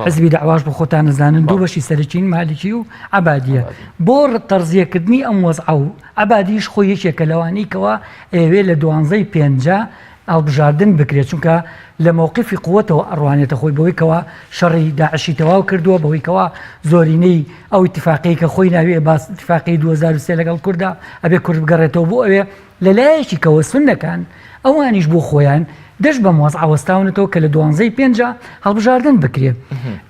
حزبی دەعواش بۆ خۆتان نەزانن دوو بەشی سەرەکین مالکی و عەبادیە. بۆ تەرزیەکردنی ئەم وەزعە و عەبادیش خۆی یەکێکە لەوانەی کەوا ئەیەوێ لە دوانزەی پێنجا هەڵبژاردن بکرێت چونکە لە مەوقفی قوتەوە ئەڕوانێتە خۆی بەوەی کەوا شەڕی داعشی تەواو کردووە بەوەی کەوا زۆرینەی ئەو ئیتفاقی کە خۆی ناوێ باس ئیتفاقی 2023 لەگەڵ کوردا ئەبێ کورد بگەڕێتەوە بۆ ئەوێ لە لایەکی کەوە سوننەکان ئەوانیش بۆ خۆیان دژ بەم وەزعە وەستاونەتەوە کە لە دوانزەی پێنجا هەڵبژاردن بکرێ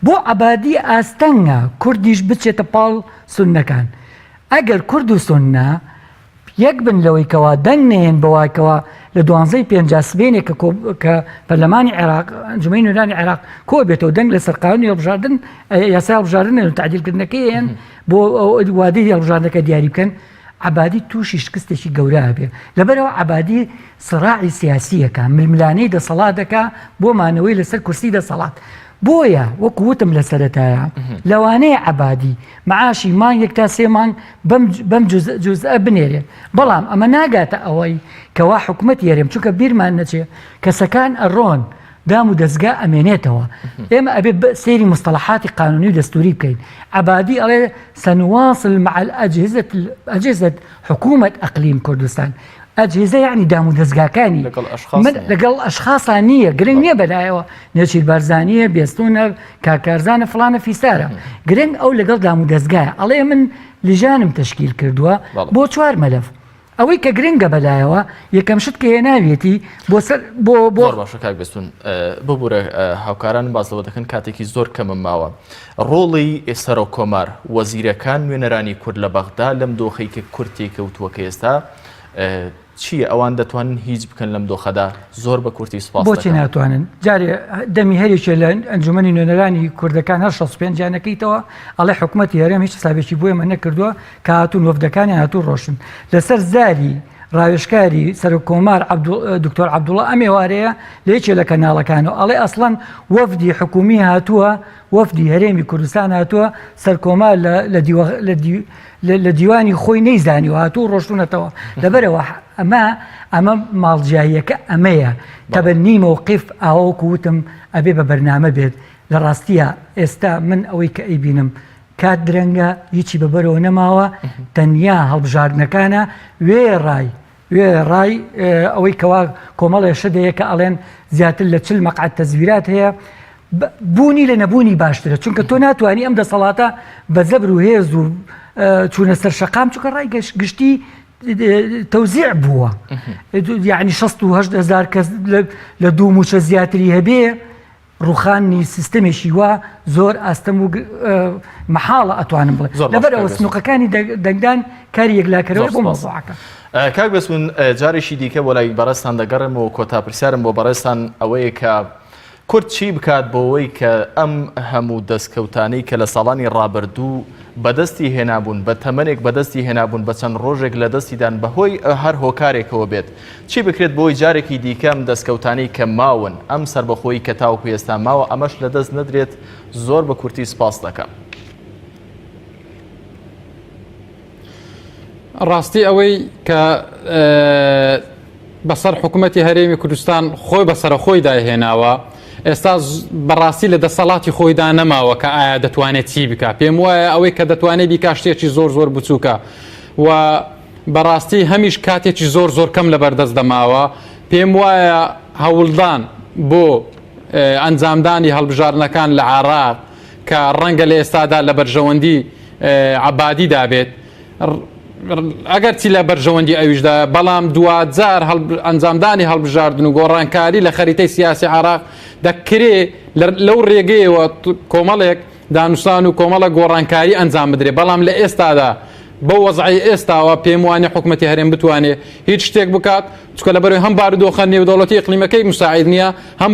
بۆ عەبادی ئاستەنگە کوردیش بچێتە پاڵ سوننەکان ئەگەر کورد و سوننە یەک بن لەوەی کەوا دەنگ نەیەن بەوای کەوا لە دوانزەی پێنجا سبەینێ کە کە پەرلەمانی عێراق ئەنجومەنی نوێنەرانی عێراق کۆ بێتەوە دەنگ لەسەر قانونی هەڵبژاردن یاسای هەڵبژاردن و تعدیلکردنەکەیان بۆ وادەی هەڵبژاردنەکە دیاری بکەن عەبادی تووشی شکستێکی گەورە ئەبێ لەبەرئەوە عەبادی سڕاعی سیاسیەکە ململانێی دەسەڵات دەکا بۆ مانەوەی لەسەر کورسی دەسەڵات بۆیە وەکو وتم لە سەرەتایە لەوانەیە عەبادی معاشی مانگێک تا سێ مانگ بەم جوزئە بنێرێ بەڵام ئەمە ناگاتە ئەوەی کەوا حکومەتی هەرێم چونکە بیرمان نەچێ کەسەکان ئەڕۆن دام و دەزگا ئەمێنێتەوە ئێمە ئەبێ سەیری مستەڵەحاتی قانونی و دەستوری بکەین عەبادی ئەڵێ سنواصل مع الأجهزة أجهزة حکومة اقلیم کوردستان ئەجهزە یعنی دام و دەزگاکانی لەگەڵ ئەشخاص من لەگەڵ ئەشخاصا نییە گرنگ نییە بەلایەوە نێچیر بارزانیە بێستونە کاکارزانە فلانە فیسارە گرنگ ئەو لەگەڵ دام و دەزگایە ئەڵێ من لژانم تەشکیل کردووە بۆ چوار مەلەف ئەوەی کە گرنگە بەلایەوە یەکەم شت کە هێناویەتی بۆ سەر بۆ بۆ زۆر باشە کاک بێستون ببورە هاوکارانم باس لەوە دەکەن کاتێکی زۆر کەمم ماوە ڕۆڵی سەرۆک کۆمار وەزیرەکان نوێنەرانی کورد لە بەغدا لەم دۆخەی کە کورد تێکەوتووە کە ئێستا چییە ئەوان دەتوانن هیچ بکەن لەم دۆخەدا زۆر بە کورتی سپاس بۆچی ناتوانن جارێ دەمی هەرێکێ لە ئەنجومەنی نوێنەرانی کوردەکان هەر 65 جانەکەیتەوە ئەڵێ حکوومەتی هەرێم هیچ حسابێکی بۆ ئێمە نەکردووە کە هاتوون وەفدەکانیان هاتوو ڕۆشتن لەسەر زاری ڕاوێژکاری سەرۆک کۆمار دکتۆر عەبدوڵا ئەم ئێوارەیە لە یەکێ لە کەناڵەکانەوە ئەڵێ ئەسڵەن وەفدی حکومی هاتووە وەفدی هەرێمی کوردستان هاتووە سەرکۆمار لە دیوانی خۆی نەیزانیوە هاتوو ڕۆشتونەتەوە لەبەرەوە ئەمە ئەمە ماڵجیاییەکە ئەمەیە تەبەنی مەوقف ئاوەکو وتم ئەبێ بە بەرنامە بێت لە ڕاستیە ئێستا من ئەوەی کە ئەیبینم کات درەنگە هیچی بە بەرەوە نەماوە تەنیا هەڵبژاردنەکانە وێڕای وێڕای ئەوەی کەوا کۆمەڵێ شت هەیە کە ئەڵێن زیاتر لە چل مەقعد تەزویرات هەیە بوونی لە نەبوونی باشترە چونکە تۆ ناتوانانی ئەم دەسەڵاتە بە زەبر و هێز و چوونە سەر شەقام چونکە ڕای گشتی تەوزیع بووە یعنی 68 هزار کەس لە دوو موچە زیاتری هەبێ ڕوخانی سیستەمێکی وا زۆر ئاستەم و مەحاڵە ئەتوانم بڵێم لەبەرئەوە سنوقەکانی دەنگدان کاری یەکلاکەرەوەیە بۆ مەوزوعەکە. کاک بێستون جارێکی دیکە بۆ لای بەڕێزتان دەگەڕێمەوە کۆتا پرسیارم بۆ بەڕێزتان ئەوەیە کە کورد چی بکات بۆوەی کە ئەم هەموو دەستکەوتانەی کە لە ساڵانی ڕابردوو بەدەستی هێنابوون بە تەمەنێک بەدەستی هێنابوون بە چەند ڕۆژێک لەدەستی دان بەهۆی هەر هۆکارێکەوە بێت چی بکرێت بۆی جارێکی دیکە ئەم دەستکەوتانەی کە ماون، ئەم سەربەخۆیی کە تاوەکو ئێستا ماوە ئەمەش لەدەست نەدرێت، زۆر بە کورتی سپاست دەکەم. ڕاستی ئەوەی کە بەسەر حکوومەتی هەرێمی کوردستان خۆی بەسەر خۆی دایهێناوە ئێستا بەڕاستی لە دەسەڵاتی خۆیدا نەماوە کە ئایا دەتوانێت چی بکە پێم وایە ئەوەی کە دەتوانێت بیکا شتێکی زۆر زۆر بچووکە و بەڕاستی هەمیش کاتێکی زۆر زۆر کەم لەبەردەست دەماوە، پێم وایە هەوڵدان بۆ ئەنجامدانی هەڵبژاردنەکان لە عێراق کە ڕەنگە لە ئێستادا لە بەرژەوەندی عەبادیدا بێت، ئەگەرچی لە بەرژەوەندی ئەویشدا بەڵام دواجار ئەنجامدانی هەڵبژاردن و گۆڕانکاری لە خەریتەی سیاسی عێراق دەکرێ لەو ڕێگەیەوە کۆمەڵێک دانوستان و کۆمەڵە گۆڕانکاری ئەنجام بدرێت، بەڵام لە ئێستادا بەو وەزعەی ئێستاوە پێم وانیە حکومەتی هەرێم بتوانێت هیچ شتێک بکات، چونکە لەبەرئەوەی هەم بارودۆخە نێودەوڵەتی ئیقلیمەکەی مساعید نییە، هەم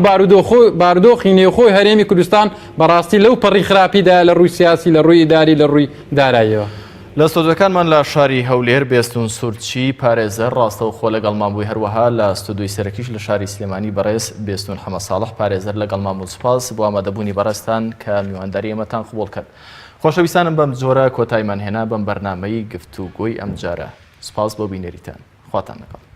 بارودۆخی نێوخۆی هەرێمی کوردستان بەڕاستی لەو پەڕی خراپیدایە لە ڕووی سیاسی، لە ڕووی ئیداری، لە ڕووی داراییەوە. لە ستۆدیۆکانمان لە شاری هەولێر بێستون سورچی پارێزەر ڕاستەوخۆ لەگەڵمان بووی، هەروەها لە ستۆدیۆی سەرەکیش لە شاری سلێمانی بەڕێز بێستون حەمە ساڵح پارێزەر لەگەڵمان بوون. سوپاس بۆ ئامادەبوونی بەڕێزتان کە میوانداری ئێمەتان قبوڵ کرد. خۆشەویستانم بەم جۆرە کۆتاییمان هێنا بەم بەرنامەی گفتوگۆی ئەمجارە. سوپاس بۆ بینەریتان. خواتان لەگەڵ.